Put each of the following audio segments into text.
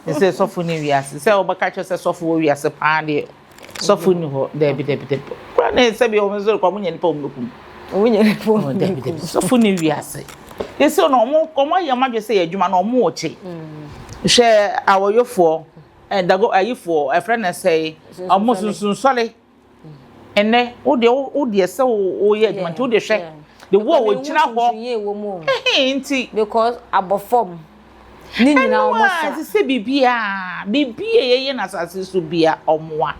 Sɛ sɔfo ne wiase sɛ wɔbɛka kyerɛ sɛ sɔfo wɔ wiase paa deɛ sɔfo ni hɔ daabi daabi daabi kura ne sɛ bi wɔn nso kɔ wɔn nyɛ nipa wɔn bɛkum wɔn nyɛ nipa wɔn daabi daabi sɔfo ne wiase yɛsɛ no wɔn wɔn ayɛ wɔn adwene sɛ yɛ adwuma na wɔn wɔ kye hwɛ awɔyofoɔ ɛdago ayifoɔ ɛfrɛ na sɛ wɔn sunsunsɔre. Ɛnnɛ, wo deɛ wo deɛ sɛ woyɛ adwuma nti wo deɛ hwɛ the wo a wɔgyina hɔ nti. Because abɔ fam ne nyinaa wɔn sa. Ɛno a ɛsɛ sɛ biribiara biribi a yɛyɛ no asase so bia ɔmoa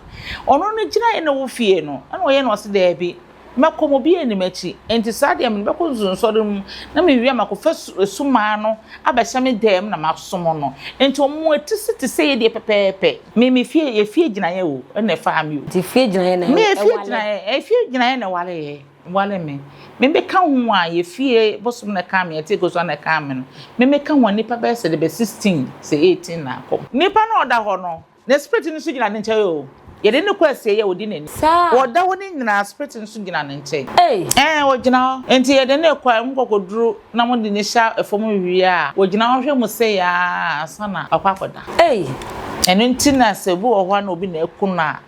ɔno no gyina yɛ na wɔ fie no ɛna ɔyɛ na ɔse daabi. Mɛkɔ mu, obiara nni m'akyi. Enti saa deɛ mede bɛkɔ nsunsɔre mu, na mewie a makɔfa asumaa no abɛhyɛ me dan mu na masom no. Enti wɔn atisi te sɛ yɛn deɛ pɛpɛɛpɛ. Me, me fie, yɛ fie gyinaeɛ o, ɛna ɛfaa me o. Nti fie gyinaeɛ na Me, efie gyinaeɛ, efie gyinaeɛ na ɛware yɛ, ɛware me. Me meka ho a, yɛ fie bosom na ɛkaa me, ɛte kosua na ɛkaa me no. Me meka ho a, nnipa bɛyɛ sɛ de bɛ 16, sɛ 18 na akɔ. Nipa no a ɔda hɔ no, Na spirit no nso gyina ne nkyɛn o. Yɛde no kɔ asieeɛ a ɔdi n'anim. Saa. Ɔda hɔ no nyinaa spirit no nso gyina ne nkyɛn. Ei. Ɛɛ ɔgyina hɔ. Nti yɛde no rekɔ a mokɔ kɔduru na mode no hyɛ fam wie a, ɔgyina hɔ hwɛ mo sei ara ansa na wakɔ akɔda. Ei. Ɛno nti na sɛ obi wɔ hɔ a na obi na aku no a,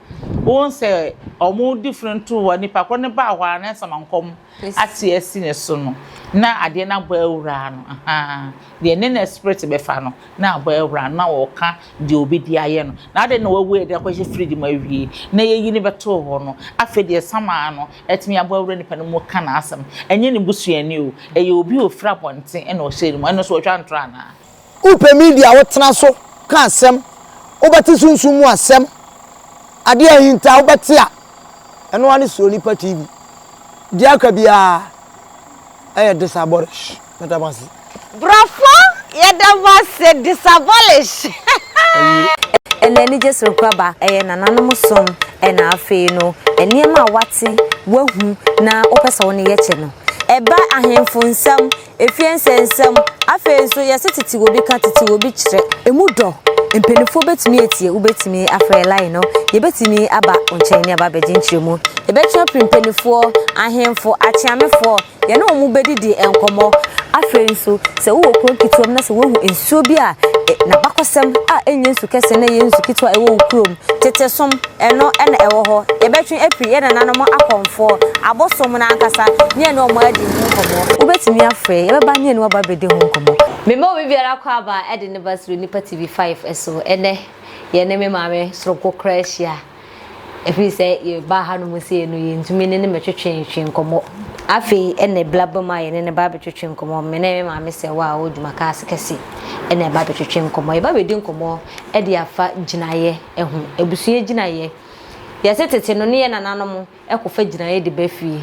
wohu sɛ wɔde funu no to hɔ a, nipa korɔ no baa hɔ a na nsamankɔm ate asi ne so no, na adeɛ no abɔ awura no, ahaa, deɛ ne na spirit bɛfa no na abɔ awura no na ɔreka deɛ obi de ayɛ no. Na adɛn na wawu a yɛde akɔhyɛ fridge mu awie na yɛyi no bɛtoo hɔ no, afei deɛ samaa no atumi abɔ awura nipa no mu ka n'asɛm. Ɛnyɛ ne busuani o, ɛyɛ obi a ɔfiri abɔnten na ɔhyɛɛ ne mu. Ɛno nso ɔtwa ntorɔ anaa? Wopɛ media a wotena so ka asɛm, wobɛte sunsum mu asɛm, adeɛ a ahinta wobɛte a, ɛno ara ne Suro Nipa TV. Deɛ aka biara ɛyɛ disabolish. Meda mo ase. Brɔfo yɛda mo ase disabolish. Ɛna anigye soronko aba, ɛyɛ nananom som, ɛna afei no nneɛma a wate, wahu na wopɛ sɛ wo ne yɛkyɛ no. Ɛba ahemfo nsɛm, efie nsɛnsɛm, afei nso yɛse tete obi ka, tete obi kyerɛ. Emu dɔ, mpanimfoɔ bɛtumi atie, wobɛtumi afrɛ line no, yɛbɛtumi aba wo nkyɛn ne aba abɛgye nkyerɛmu. Yɛbɛtwe apiri mpanimfoɔ, ahemfo, akyeamefoɔ, Yɛne wɔn bɛdidi nkɔmmɔ. Afei nso, sɛ wowɔ kuro ketewa mu na sɛ woahu nsuo bi a n'abakɔsɛm a ɛnyɛ nsu kɛse na ɛyɛ nsu ketewa a ɛwɔ wo kurom, tete som, ɛno na ɛwɔ hɔ. Yɛbɛtwe afiri yɛn nananom akɔmfoɔ, abosom no ankasa, ne yɛne wɔn adi ho nkɔmmɔ. Wobɛtumi afrɛ, yɛbɛba ne yɛne wo aba abɛdi ho nkɔmmɔ. Mema obi biara akwaaba de ne ba Suro Nipa TV 5 so. Ɛnnɛ, yɛne me maame soronko koraa ahyia. Ɛfiri sɛ yɛbaa hanom sei no, yɛntumi ne no mmɛtwetwe nkɔmmɔ. Afei na ɛbla ba mu a yɛne no ba abɛtwetwe nkɔmmɔ. Me ne me maame Sɛwa a ɔwɔ dwuma kaa ase kɛse na ɛba abɛtwetwe nkɔmmɔ. Yɛba abɛdi nkɔmmɔ de afa gyinaeɛ ho, abusua gyinaeɛ. Yɛse tete no ne yɛn nananom kɔfa gyinaeɛ de ba fie,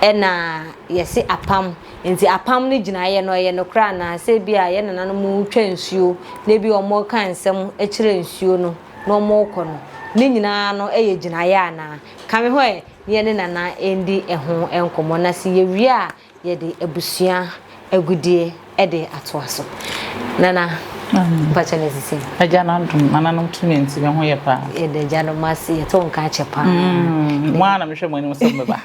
ɛna yɛse apam. Nti apam no gyinaeɛ no ɛyɛ nokorɛ anaa? Sɛ ebia yɛn nananom retwa nsuo na ebia wɔreka nsɛm kyerɛ nsuo no na wɔrekɔ no, ne nyinaa no yɛ gyinaeɛ anaa? Ka me ho ɛ na yɛne Nana ndi ɛho nkɔmmɔ na sɛ yɛwie a yɛde abusua agudeɛ de atoa so. Nana, mpakyɛ no sisi. Agya no adom, nananom tumi nti me ho yɛ paa. Yɛda agya no ase, yɛto wo nka akyɛ paa. Mo ara na mehwɛ mo anim sɛ mobɛba.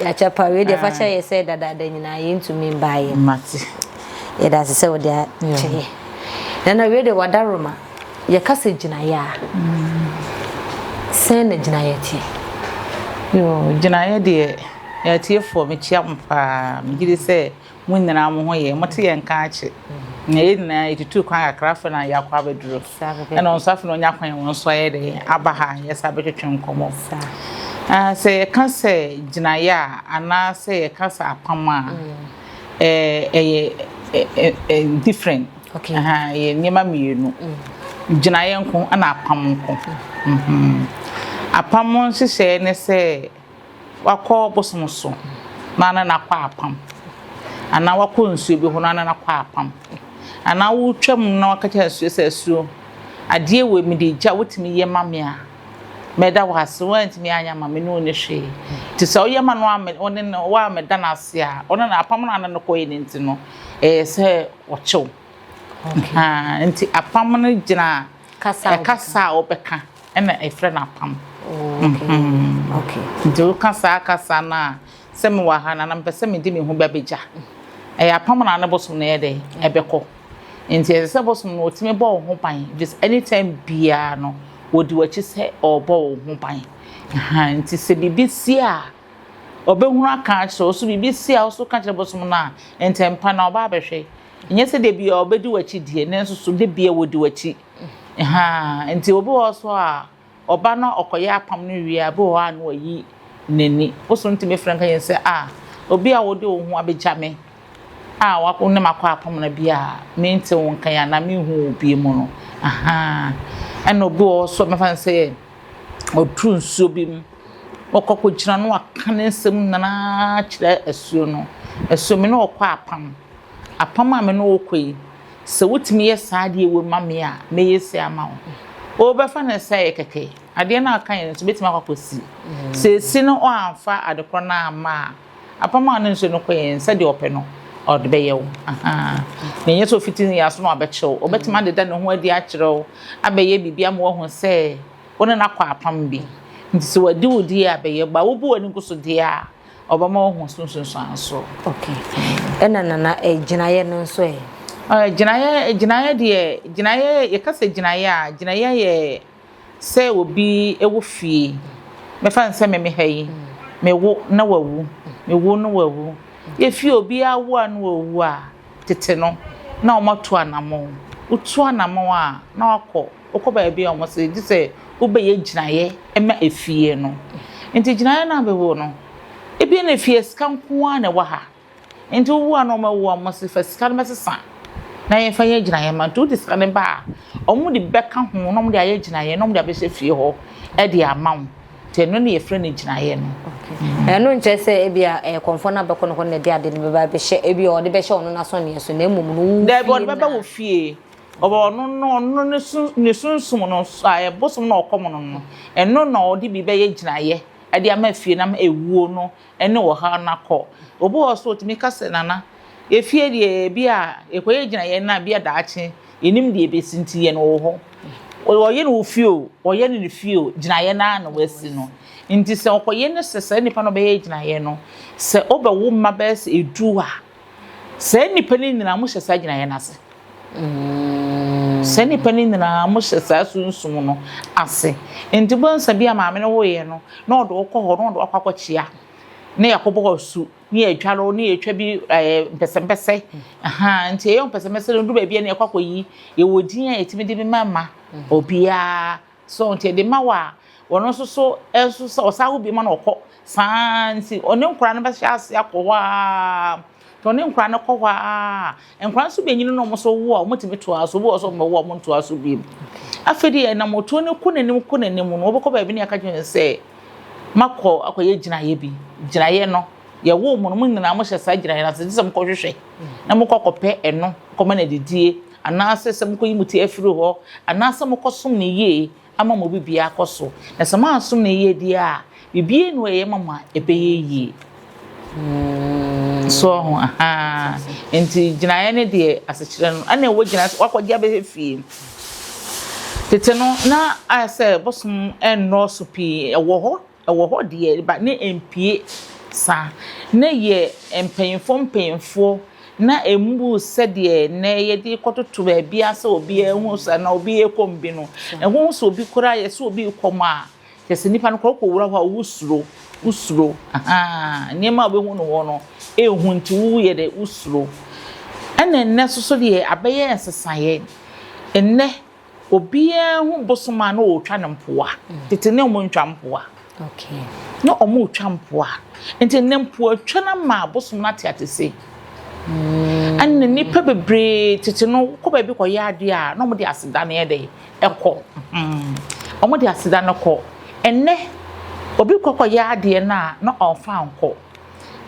Yɛakyɛ paa, wei deɛ fa kyɛ yɛ sɛ dadaada nyinaa yɛntumi mbaeɛ. Mate. Yɛda ase sɛ wode akyɛ yɛ. Nana, wei deɛ w'adaworoma. Yɛka sɛ gyinaeɛ a, sɛn na gyinaeɛ teɛ? Yoo, gyinaeɛ deɛ, atiefoɔ mekyia mo paa. Megye di sɛ mo nyinaa mo ho yɛ. Mote yɛn nka akye. Na yɛn nyinaa yɛtutuu kwan kakra afei na yɛakɔ abɛduru. Ɛna ɔno nso afei na ɔnya kwan wɔn nso ayɛ dɛ aba ha yɛsa abɛtwetwe nkɔmmɔ. Ah, sɛ yɛka sɛ gyinaeɛ a anaasɛ yɛka sɛ apam a, ɛyɛ different. Okay. Aha, yɛ nneɛma mmienu. Gyinaeɛ nko ɛna apam nko. Mhm. Apam nhyehyɛeɛ ne sɛ wakɔ bosom so na ne no akɔ apam. Anaa wakɔ nsuo bi ho na ne no akɔ apam. Anaa wotwam na waka kyerɛ nsuo sɛ asuo, adeɛ wei mede gya wotumi yɛ ma me a, mɛda wo ase. Woantumi anyɛ ama me ne wo nni hwee. Nti sɛ woyɛ ma no a wo ne no woammɛda no ase a, ɔno na apam no a ne no kɔeɛ no nti no, ɛyɛ sɛ wɔkyew. Nti apam no gyina kasa a wobɛka ɛna ɛfrɛ no apam. Nti woka saa kasa no a, sɛ mewɔ ha na na mepɛ sɛ mede me ho ba bɛgya. Ɛyɛ apam na ne bosom no yɛ dɛ ɛbɛkɔ. Nti ɛsɛ sɛ bosom no ɔtumi bɔ wo ho ban ɛfiri sɛ anytime biara no ɔdi w'akyi sɛ ɔrebɔ wo ho ban. Ahaa nti sɛ biribi si a ɔbɛhunu aka akyerɛ wo, so biribi si a wo nso ka kyerɛ bosom no a ntɛmpa no ɔba abɛhwɛ. Ɛnyɛ sɛ da biara ɔbɛdi w'akyi deɛ nanso so da biara ɔdi w'akyi. Ahaa nti obi wɔ hɔ nso a Ɔba na ɔkɔyɛ apam no wie a, bi wɔ hɔ a na wayi n'ani. Wo so ntumi frɛ nka yɛn sɛ, Ah, obi a wode wo ho abegya me a wo ne me akɔ apam no bi a mente wo nka yi anaa menhu wo bio mu no. Ahaa. Ɛna obi wɔ hɔ so mɛfa no sɛ ɔduru nsuo bi mu, ɔkɔ kɔgyina na waka ne nsɛm nyinaa kyerɛ asuo no. Asuo me ne wo kɔ apam. Apam a me ne wo kɔ yi, Sɛ wotumi yɛ saa adeɛ wei ma me a, mɛyɛ sei ama wo. Wobɛfa no sɛ ɛyɛ kɛkɛ. Adeɛ no a ɔka yɛ no nso, bɛtumi akɔ akɔsi. Sɛ ɛsi no woamfa adekorɔ no amma a, apam a ɔne nsuo no kɔeɛ no, sɛdeɛ ɔpɛ no, ɔde bɛyɛ wo. Ahaa. Na ɛnyɛ sɛ ɔfiti ne aso na wabɛkyɛ wo. Ɔbɛtumi adeda ne ho adi akyerɛ wo, abɛyɛ biribi ama woahu sɛ wo ne no akɔ apam bi. Nti sɛ wadi wo deɛ a, bɛyɛ. But wobu w'ani gu so deɛ a, Ɔbɛma woahu so nsunsuansoɔ. Okay. Ɛna nana eh, gyinaeɛ no nso ɛ? Eh, gyinaeɛ, gyinaeɛ deɛ, gyinaeɛ, yɛka sɛ gyinaeɛ a, gyinaeɛ yɛ sɛ obi wɔ fie. Mɛfa no sɛ me me ha yi, mewo na wawu, mewo na wawu. Yɛ fie obiara wo a na wawu a, tete no, na wɔatu anamɔn. Wotu anamɔn a, na wakɔ. Wokɔ baabi a wɔse gye sɛ wobɛyɛ gyinaeɛ ma efie no. Nti gyinaeɛ no a bɛwɔ no, ebia na efie sika nko ara na ɛwɔ ha. Nti wowu a na wɔawu a wɔse fa sika no bɛsesa na yɛmfa nyɛ gyinaeɛ ma. Nti wode sika no ba a, wɔde bɛka ho na wɔde ayɛ gyinaeɛ na wɔde abɛhyɛ fie hɔ de ama wo. Nti ɛno na yɛfrɛ no gyinaeɛ no. Ɛno nkyerɛ sɛ ebia ɛyɛ kɔmfoɔ no abɛkɔ no hɔ na ɛde ade no bɛba abɛhyɛ, ebia ɔde bɛhyɛ ɔno n'asɔneɛ so na mmom no wo Daabi, fie ɔde bɛba na. wo fie. Ɔbɔ ɔno no ɔno ne sun ne sunsum no a bosom na ɔkɔm no no, ɛno na ɔde bi bɛyɛ gyinaeɛ de ama fie no ama ewuo no ne ɔhaw no akɔ. Obi wɔ hɔ nso ɔtumi ka sɛ Nana, efie deɛ ebi a yɛkɔyɛ gyinaeɛ no a bi a daakye yɛnnim deɛ ɛbɛsi nti yɛ no wɔ hɔ. Ɔyɛ no wɔ fie o, ɔyɛ no ne fie o, gyinaeɛ no ara na wasi no. Nti sɛ ɔkɔyɛ no sɛ saa nipa no ɔbɛyɛ gyinaeɛ no, sɛ ɔbɛwo mma bɛyɛ sɛ edu a, Saa nnipa no nyinaa wɔhyɛ saa gyinaeɛ no ase. Saa nnipa no nyinaa wɔhyɛ saa sunsum no ase. Nti wobɛhu sɛ bi a maame no woeɛ no, na ɔde wo kɔ hɔ, na ɔde wo akɔ akɔkyea, na yɛakɔbɔ wo asu, na yɛatwa no, na yɛatwa bi ɛɛ mpɛsɛmpɛsɛ. Ahaa, nti ɛyɛ mpɛsɛmpɛsɛ no, du baabi a na yɛkɔ akɔyi. Yɛwɔ din a yɛtumi de bi ma ma obiara. So nti ɛde ma wo a, ɔno nso so nso sɛ ɔsan wo bi ma no ɔkɔ saa nti ɔne nkwadaa no bɛhyɛ ase akɔ hɔ ara nti ɔne nkwadaa no kɔ hɔ ara nkwadaa nso bɛnyini na wɔn nso wo a wɔtumi toa so obi wɔ so wɔn bɛwo a wɔn ntoa so bio afei deɛ nam otuo no kɔ n'anim kɔ n'anim no wɔbɛkɔ baabi ne aka kyerɛ no sɛ makɔ akɔyɛ gyinaeɛ bi gyinaeɛ no yɛwoo mo no mo nyinaa mohyɛ saa gyinaeɛ no ase gye sɛ mokɔhwehwɛ na mokɔ akɔpɛ ɛno kɔma no adidie anaasɛ sɛ mokɔyi mo ti afiri hɔ, anaasɛ mokɔsom no yie ama mo biribiara akɔ so. Na sɛ moansom no yie deɛ a, biribiara nni hɔ a ɛyɛ ma mo a ɛbɛyɛ yie. So ɔho ahaa. Nti gyinaeɛ no deɛ asekyerɛ no, ɛna ɛwɔ gyinaeɛ sɛ wakɔgye abɛhwɛ fie. Tete no na ayɛ sɛ bosom nnɔɔso pii, ɛwɔ hɔ. Ɛwɔ hɔ deɛ but ne ɛmpue saa. Ne yɛ mpanyinfoɔ mpanyinfoɔ na ɛmmu sɛdeɛ nnɛ yɛde kɔtoto baabiara sɛ obiara hu sɛ anaa obi rekɔm bi no. Ɛho sɛ obi koraa yɛ sɛ obi rekɔm a, kyerɛ sɛ nipa no koraa wokɔwura hɔ a wosuro, wosuro ahaa nneɛma a wobɛhu no hɔ no ɛhu nti woyɛ dɛ wosuro. Ɛna nnɛ nso so deɛ abɛyɛ nsesaeɛ. Nnɛ Obiara hu bosom a na ɔretwa no mpoa. Tete ne wɔn ntwa mpoa. Na wɔn retwa mpoa. Nti ne mpoatwa no ama bosom no ate atese. Ɛna nnipa bebree tete no kɔ baabi kɔyɛ adeɛ a na wɔn de aseda no yɛ dɛ ɛkɔ. Wɔn de aseda no kɔ. Ɛnɛ obi kɔ kɔyɛ adeɛ no a na ɔnfa nkɔ.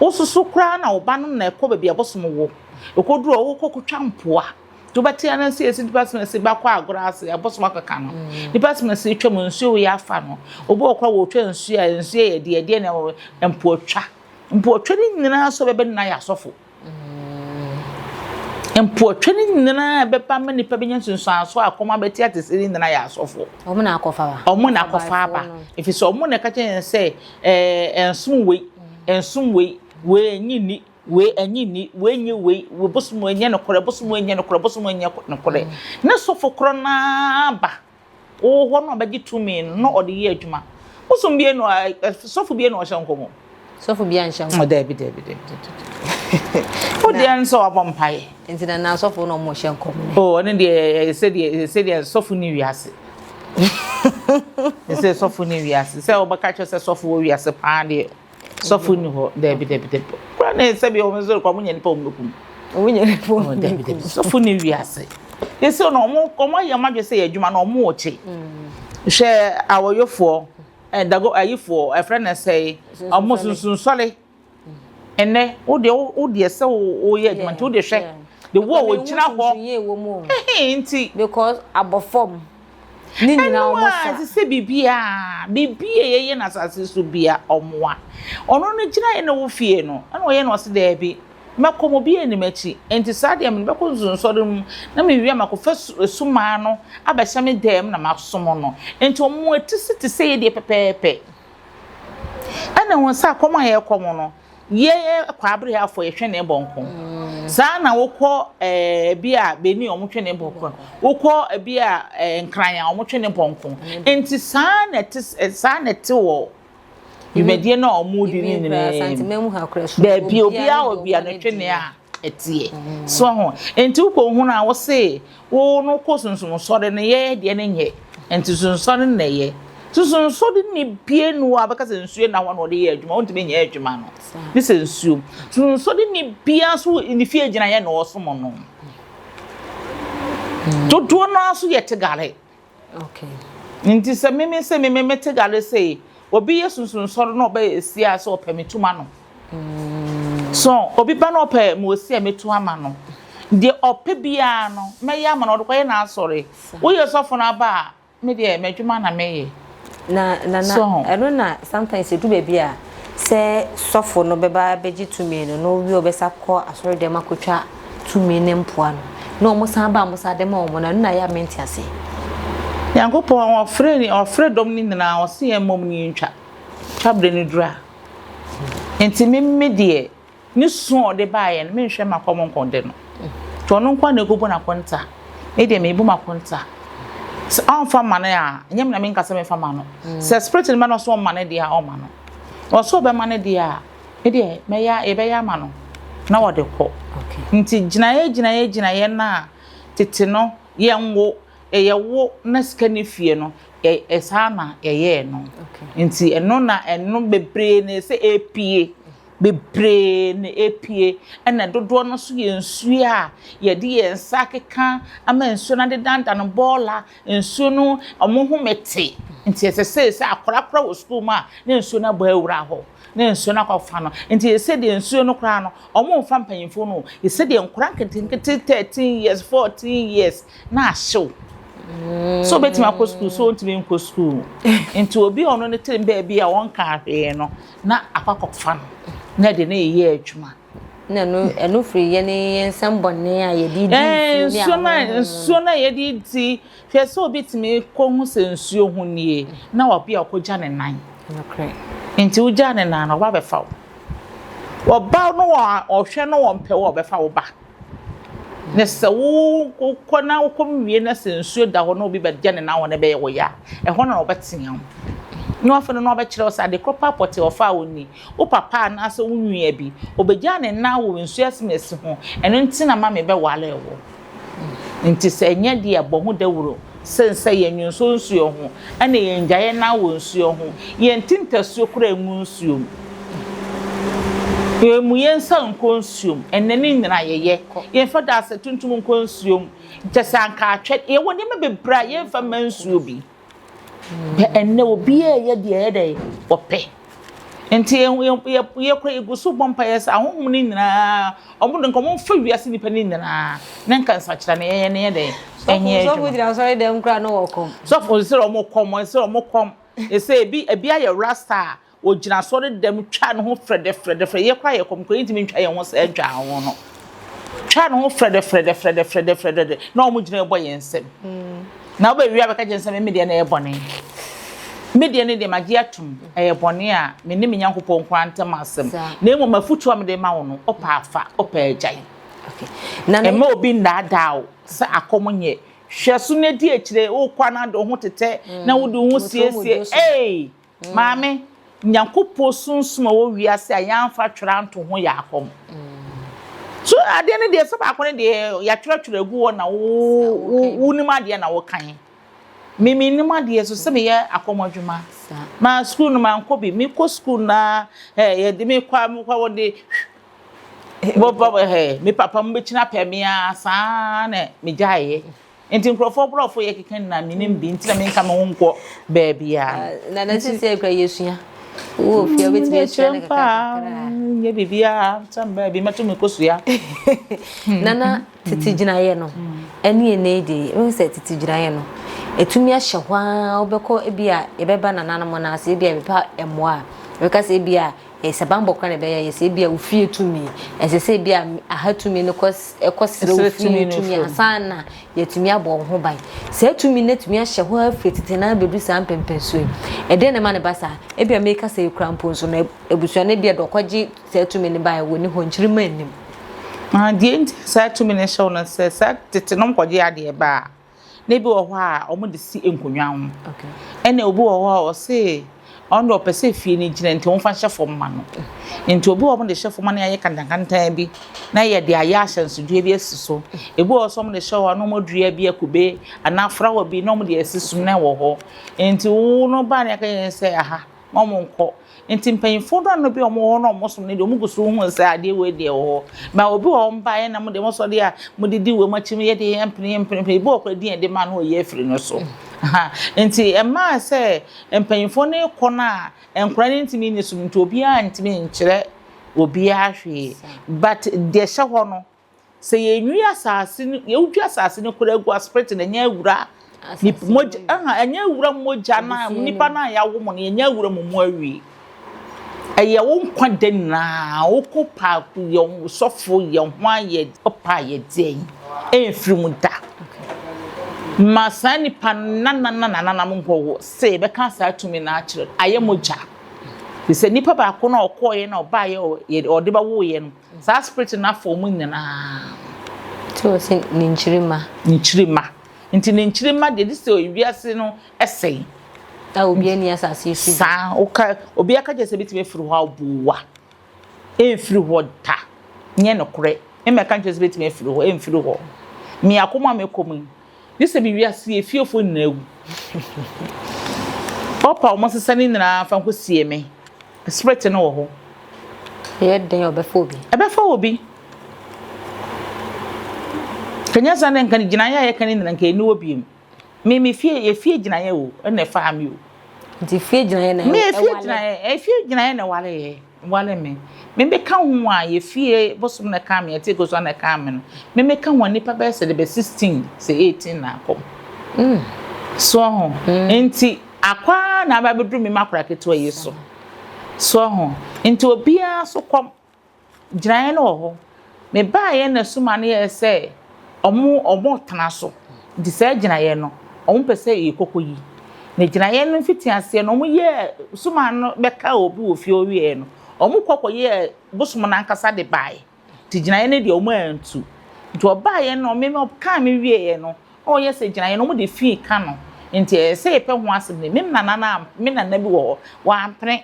Wososo koraa na ɔba no na ɛkɔ baabi a bosom wɔ. Ɛkɔduru hɔ wokɔ kɔtwa mpoa. Nti wobɛte ara sɛ yɛsi nipa sena si bakɔ agorɔ ase abosom akeka no. Nipa sena si twam nsuo wei afa no. Obi wɔ kora wɔtwa nsuo a nsuo yɛ deɛ deɛ na mpoatwa. Mpoatwa no nyinaa so bɛbɛ nyinaa yɛ asɔfo. Mpoatwa no nyinaa bɛba ma nipa bɛnya nsunsuanso a kɔm abɛte ate sɛ ne nyinaa yɛ asɔfo. Wɔn na akɔfa ba. Wɔn na akɔfa aba. Ɛfiri sɛ wɔn na ɛka kyerɛ yɛn sɛ ɛɛ nsom wei, nsom wei, wei nyi ni. Wei ɛnye nni, wei nye wei, wei bosom wei nyɛ nokorɛ, bosom wei nyɛ nokorɛ, bosom wei nyɛ nokorɛ. Ne sɔfo korɔ no ara ba wo hɔ na ɔbɛgye tumi no na ɔde yɛ adwuma. Bosom bie no, sɔfo bie na ɔhyɛ nkɔm o. Sɔfo bia nhyɛ nkɔm. Dabi, dabi, dabi, dabi. Wo deɛ nso wabɔ mpaeɛ. Nti na na asɔfo na ɔmo hyɛ nkɔm no. Oh, ɔno deɛ sɛdeɛ sɛdeɛ sɔfo ni wiase. Sɛ sɔfo ni wiase. Sɛ wɔbɛka kyerɛ sɛ sɔfo wɔ wiase paa deɛ. Sɔfo nni hɔ. Dabi, dabi, dabi. Kura na sɛ bi wɔn nso kɔ wɔn nyɛ nipa wɔn bɛkum. Wɔn nyɛ nipa wɔn bɛkum. Dabi, dabi. Sɔfo ni wiase. Yɛsɛ no wɔn wɔn ayɛ wɔn adwene sɛ yɛ adwuma na wɔn rekye. Hwɛ awɔyofoɔ, dago ayifoɔ, ɛfrɛ no sɛ wɔn sunsunsɔre. Ɛnɛ wo deɛ wo deɛ sɛ woyɛ adwuma nti wo deɛ hwɛ. The wo a wɔgyina hɔ. Nti. Because abɔ fam. Ne nyinaa wɔn sa. Ɛno a ɛsɛ sɛ biribiara, biribi a yɛyɛ no asase so bia ɔmoa. Ɔno no gyinaeɛ na wɔ fie no, ɛna ɔyɛ no ɔse daabi, mɛkɔ mo obiara nni m'akyi, nti saa deɛ mede bɛkɔ nsonsɔre mu na mewie a makɔfa sumaa no abɛhyɛ me dan mu na masom no. Nti wɔn ti so te sɛ yɛ deɛ pɛpɛɛpɛ. Ɛna wɔn sɛ akɔm a yɛkɔm no, Yɛ Kwaabere afɔ yɛhwɛ ne bɔnko. Saa na wokɔ ɛɛ bi a Benin wɔn twe ne bɔnko. Wokɔ bi a ɛɛ Nkran a wɔn twe ne bɔnko. Nti saa na ɛte saa na ɛte wɔ dwumadie no a wɔn di ne nyinaa mu. Baabi obiara wɔ bia ne twene a ɛteɛ. So ho. Nti wokɔ hunu a wose Wo no kɔ sunsum sɔre no yɛ deɛ no nyɛ nti sunsɔre no na ɛyɛ sunsum sɔre ni bie no a bɛka sɛ nsuo na hɔ na ɔde yɛ adwuma wontumi nyɛ adwuma no ne sɛ nsuo sunsum sɔre ni bia nso ne fie gyina yɛ na ɔsom no dodoɔ no ara so yɛ te gare Okay. Nti sɛ meme sɛ meme mete gare sei, obi yɛ sunsun sɔre na ɔbɛ esi a sɛ ɔpɛ me tuma no. So obi ba na ɔpɛ me osi a metu ama no. Deɛ ɔpɛ biara no mɛyɛ ama no ɔde kɔyɛ n'asɔre. Woyɛ sɔfo no aba a me deɛ m'adwuma na meyɛ. Na na na ɛno na sometimes edu baabi a sɛ sɔfo no bɛba abɛgye tumi no na owie ɔbɛsa kɔ asɔre dɛm akotwa tumi ne mpoa no na wɔn san ba a wɔn san de ma wɔn no ɛno na ɛyɛ a mente aseɛ. Nyankopɔn ɔfrɛ ni ɔfrɛ dɔm no nyinaa ɔse yɛn mmom ne yɛntwa twa berɛ no duru a nti me me deɛ ne su a ɔde baeɛ no menhwɛ makɔm nkɔde no nti ɔno nko na ɛkɔbu n'akonta me deɛ mebu m'akonta sɛ ɔmfa ma no a ɛnyɛ me na menka sɛ memfa ma no sɛ spirit no ma no ɔsɛ ɔma no deɛ a ɔma no ɔsɛ ɔbɛma no deɛ a Me deɛ mɛyɛ yɛbɛyɛ ama no na wɔde kɔ. Nti gyinaeɛ gyinaeɛ gyinaeɛ no a tete no yɛnwo yɛwo na sika ne fie no ɛ saa na yɛyɛɛ no. Nti ɛno na ɛno bebree na ɛsɛ ɛpie bebree na ɛpie ɛna dodoɔ no nso yɛ nsuo a yɛde yɛn nsa akeka ama nsuo no adedanda no bɔɔla nsuo no wɔn home te nti ɛsɛ sɛ sɛ akwadaa koraa wɔ sukuu mu a na nsuo no abɔ awura hɔ. na nsuo no akɔfa no nti yɛsɛ deɛ nsuo no koraa no wɔn mfa mpanyinfoɔ no yɛsɛ deɛ nkora nketenkete 13 years 14 years na ahyew so obetumi akɔ sukuu so ontumi nkɔ sukuu nti obi a ɔno ne tirim baabi a wɔnka ahwee no na akɔ akɔfa no na ɛde ne yɛ adwuma. Na ɛno ɛno firi yɛn yɛn nsɛm bɔne a yɛde di nsuo ne ahonhom. Nsuo no a yɛde di hwɛ sɛ obi tumi kɔ hu sɛ nsuo ho nie na wabi a ɔkɔgya ne nan. Nokorɛ. Nti wogyaa ne nan no ɔba bɛfa wo. Ɔba no ɔhwɛ no ɔmpɛ wo a ɔbɛfa wo ba. Na sɛ wokɔ na wokɔ wie na sɛ nsuo da hɔ na obi bɛgya ne nan hɔ na ɛbɛyɛ wo ya a, ɛhɔ na ɔbɛtea wo. Na afei no na ɔbɛkyerɛ wo sɛ ade korɔ paa pɔtee ɔfaa wo ni. Wo papa anaasɛ wo nua bi, ɔbɛgyaa ne nan wɔ nsuo asimasi ho, ɛno nti na ma mebɛwaree wo. Nti sɛ ɛnyɛ deɛ a, bɔ ho dawuro sen sɛ yɛnwonsɔ nsuo ho, ɛna yɛngya yɛn nan wɔ nsuo ho, yɛnte ntasuo koraa ngu nsuo mu, yɛmmu yɛn nsa nkɔ nsuo mu, ɛnnɛ ne nyinaa yɛyɛ, yɛmfa dasɛ tuntum nkɔ nsuo mu, kyɛ sɛ anka atwɛ, yɛwɔ nneɛma bebree a yɛmfa mma nsuo bi. Bɛ ɛnnɛ obiara yɛ deɛ ɛyɛ dɛ ɔpɛ. Nti yɛkora yɛgu so bɔ mpaeɛ sɛ ahonhom no nyinaa ɔmo de nka ɔmo mfa wiase nnipa no nyinaa na nka nsakyera no yɛyɛ no yɛ dɛ ɛnyɛ adwuma. Sɔfo gyina asɔre dɛm koraa na wɔkɔm. Sɔfo sɛ ɔmo kɔm sɛ ɔmo kɔm ɛsɛ ebi ebi ayɛ rasta a Ogyina asɔre dɛm twa ne ho frɛdɛfrɛdɛfrɛ, yɛ koraa yɛ kɔm koraa yɛntumi ntwa yɛn ho saa ntwa ho no. Twa ne ho frɛdɛfrɛdɛfrɛdɛfrɛdɛfrɛdɛ na wɔn gyina bɔ yɛn nsam. Na wobɛwie abɛka kyerɛ sɛ me deɛ na ɛyɛ bɔne. Me deɛ ne deɛ magye atom, ɛyɛ bɔne a me ne me Nyankopɔn nko ara ntam asɛm. Na mmom afotuo a mede ma wo no, wopɛ a fa, wopɛ a gyae. Mma obi nnaadaa wo sɛ akɔm nyɛ. Hwɛ so na di akyire, wokɔ a na wode wo ho tetɛ, na wode wo ho siesie. Ei! Maame, Nyankopɔn sunsum a ɛwɔ wiase a yɛamfa twerɛ anto ho yɛ akɔm. So adeɛ no deɛ sɛ baako no deɛ yɛatwerɛtwerɛ agu hɔ na wonim adeɛ na wokan. Me mennim adeɛ so sɛ meyɛ akɔm adwuma. Ma sukuu no mankɔ bi. Mekɔ sukuu na yɛde me kɔ a mekɔ a wɔde hwɛ me papa mo bɛkyina pɛ me ara saa na megyaeɛ. Nti nkurɔfoɔ borɔfo yɛ keka nyinaa menim bi nti na menka me ho nkɔ baabiara. Na na sisi ekura yɛsua. Wowɔ fie a wobɛtumi asua no kakra kakra. Nyɛ biribiara sɛ baabi mɛto me kosua. Nana tete gyinaeɛ no ɛne ɛnɛ yi deɛ wohu sɛ tete gyinaeɛ no ɛtumi ahyɛ hɔ ara wobɛkɔ ebi a yɛbɛba nananom no ase ebi a yɛbɛpa mmoa a yɛbɛka sɛ ebi a sɛ bammɔ koraa na ɛbɛyɛ yɛ sɛ ebi a ofie tumi ɛsɛ sɛ ebi a aha tumi no kɔ ɛkɔ srɛ ofie tumi ansa na yɛatumi abɔ wo ho ban saa tumi no atumi ahyɛ hɔ afiri tete na abɛdu saa mpɛmpɛnsoɔ yi ɛdeɛn na ɛma no ba saa ebi a meka sɛ ekura mpo nso no abusua no ebi a deɛ ɔkɔgye saa tumi no baeɛ wɔ ne hɔ nkyirimma nnim. Na deɛ nti a saa tumi no hyɛ wo no sɛ saa tete nom kɔgye adeɛ ba a, na ebi wɔ hɔ a wɔde si nkonnwa ho. Ɛna obi wɔ hɔ a ɔse ɔno deɛ ɔpɛ sɛ fie no gyina nti wɔmfa nhyɛ fam ma no. Nti obi wɔ hɔ wɔde hyɛ fam na yɛayɛ kantankantan bi na yɛde ayɛ ahyɛnsodeɛ bi asi so. Ebi wɔ hɔ nso wɔde hyɛ hɔ a na wɔadua bi akube anaa flower bi na wɔde asi so na ɛwɔ hɔ. Nti wo no ba na yɛka kyerɛ sɛ aha ma wɔnkɔ. Nti mpanyimfoɔ no ano bi a wɔwɔ hɔ na wɔsom no deɛ, wɔgu so hu sɛ adeɛ wei deɛ wɔ hɔ. Ma obi wɔ hɔ mbaeɛ na mo deɛ mosɔ deɛ a modidi wɔ mu akyi yɛ deɛ yɛmpene yɛmpene ebi wɔ koraa din a yɛde ma no ɔyi afiri no so. Ha nti ɛmaa sɛ mpanyimfoɔ no rekɔ no a nkwadaa no ntumi nni so no nti obiara ntumi nkyerɛ obiara hwee. But deɛ ɛhyɛ hɔ no Sɛ yɛnwi asase no, yɛwodwi asase no koraa gu aspiriti na ɛnyɛ awura mogya, ɛha ɛnyɛ awura mogya na nipa no a yɛawo mo no yɛnyɛ awura mo mu awie. Ɛyɛ wo nkwa da nyinaa wokɔ pa yɛ sɔfo yɛ ho ayɛ ɔpa yɛ deɛn ɛmfiri mu da. Ma saa nipa no nana na nanam nkɔ wo sɛ yɛbɛka saa tumi no akyerɛ ayɛ mogya. Sɛ nipa baako na ɔkɔɔyɛ na ɔbaayɛ ɔde bɛwoeɛ no Saa spirit no afa wɔn nyinaa. Nti wɔ se ne nkyirimma. Ne nkyirimma. Nti ne nkyirimma deɛ gye sɛ wiase no sɛe. A obiara nni asase yi so bi. Saa, woka, obiara ka kyerɛ sɛ ebetumi afiri hɔ a, boa. Ɛmfiri hɔ da. Nyɛ nokorɛ. Mmɛka nkyerɛ sɛ ebetumi afiri hɔ, ɛmfiri hɔ. Me akoma a mekɔ mu yi, Gye sɛ me wiase yi efiefoɔ nyinaa wu. Ɔpa wɔn sesa ne nyinaa fa nkɔ sie me. Spirit no wɔ hɔ. Ɛyɛ den ɔbɛfa obi. Ɛbɛfa obi. Kanya saa na nka gyinaeɛ a yɛka ne nyinaa nka ɛni hɔ biem. Me me fie yɛ fie gyinaeɛ o ɛna ɛfaa me o. Nti fie gyinaeɛ na ɛwale. Me fie gyinaeɛ efie gyinaeɛ na ɛwale yɛ. Ware me. Me bɛka ho a yɛ fie bosom na ɛkaa me ɛte kosua na ɛkaa me no me meka ho a nipa bɛyɛ sɛ de bɛ 16 sɛ 18 na akɔ mm. So ho mm. Nti akɔ ara na aba bɛduru me makora ketewa yi so so ho nti obiara so kɔm gyinaeɛ no wɔ hɔ. Mebaeɛ na suma no yɛɛ sɛ ɔmo ɔmo retena so nti saa gyinaeɛ no ɔmo pɛ sɛ yɛkɔkɔ yi. Na gyinaeɛ no mfitiaseɛ no ɔmo yɛɛ suma no bɛkaa obi wɔ fie hɔ wieɛ no ɔmo kɔ kɔ yɛɛ bosom no ankasa de baeɛ nti gyinaeɛ no deɛ ɔmo antu. Nti ɔbaeɛ no me ɔkaa me wieɛ no na ɔyɛ sɛ gyinaeɛ no ɔmo de fii ka no nti ɛyɛ sɛ yɛpɛ ho asɛm no me nana no me nana bi wɔ hɔ wampene.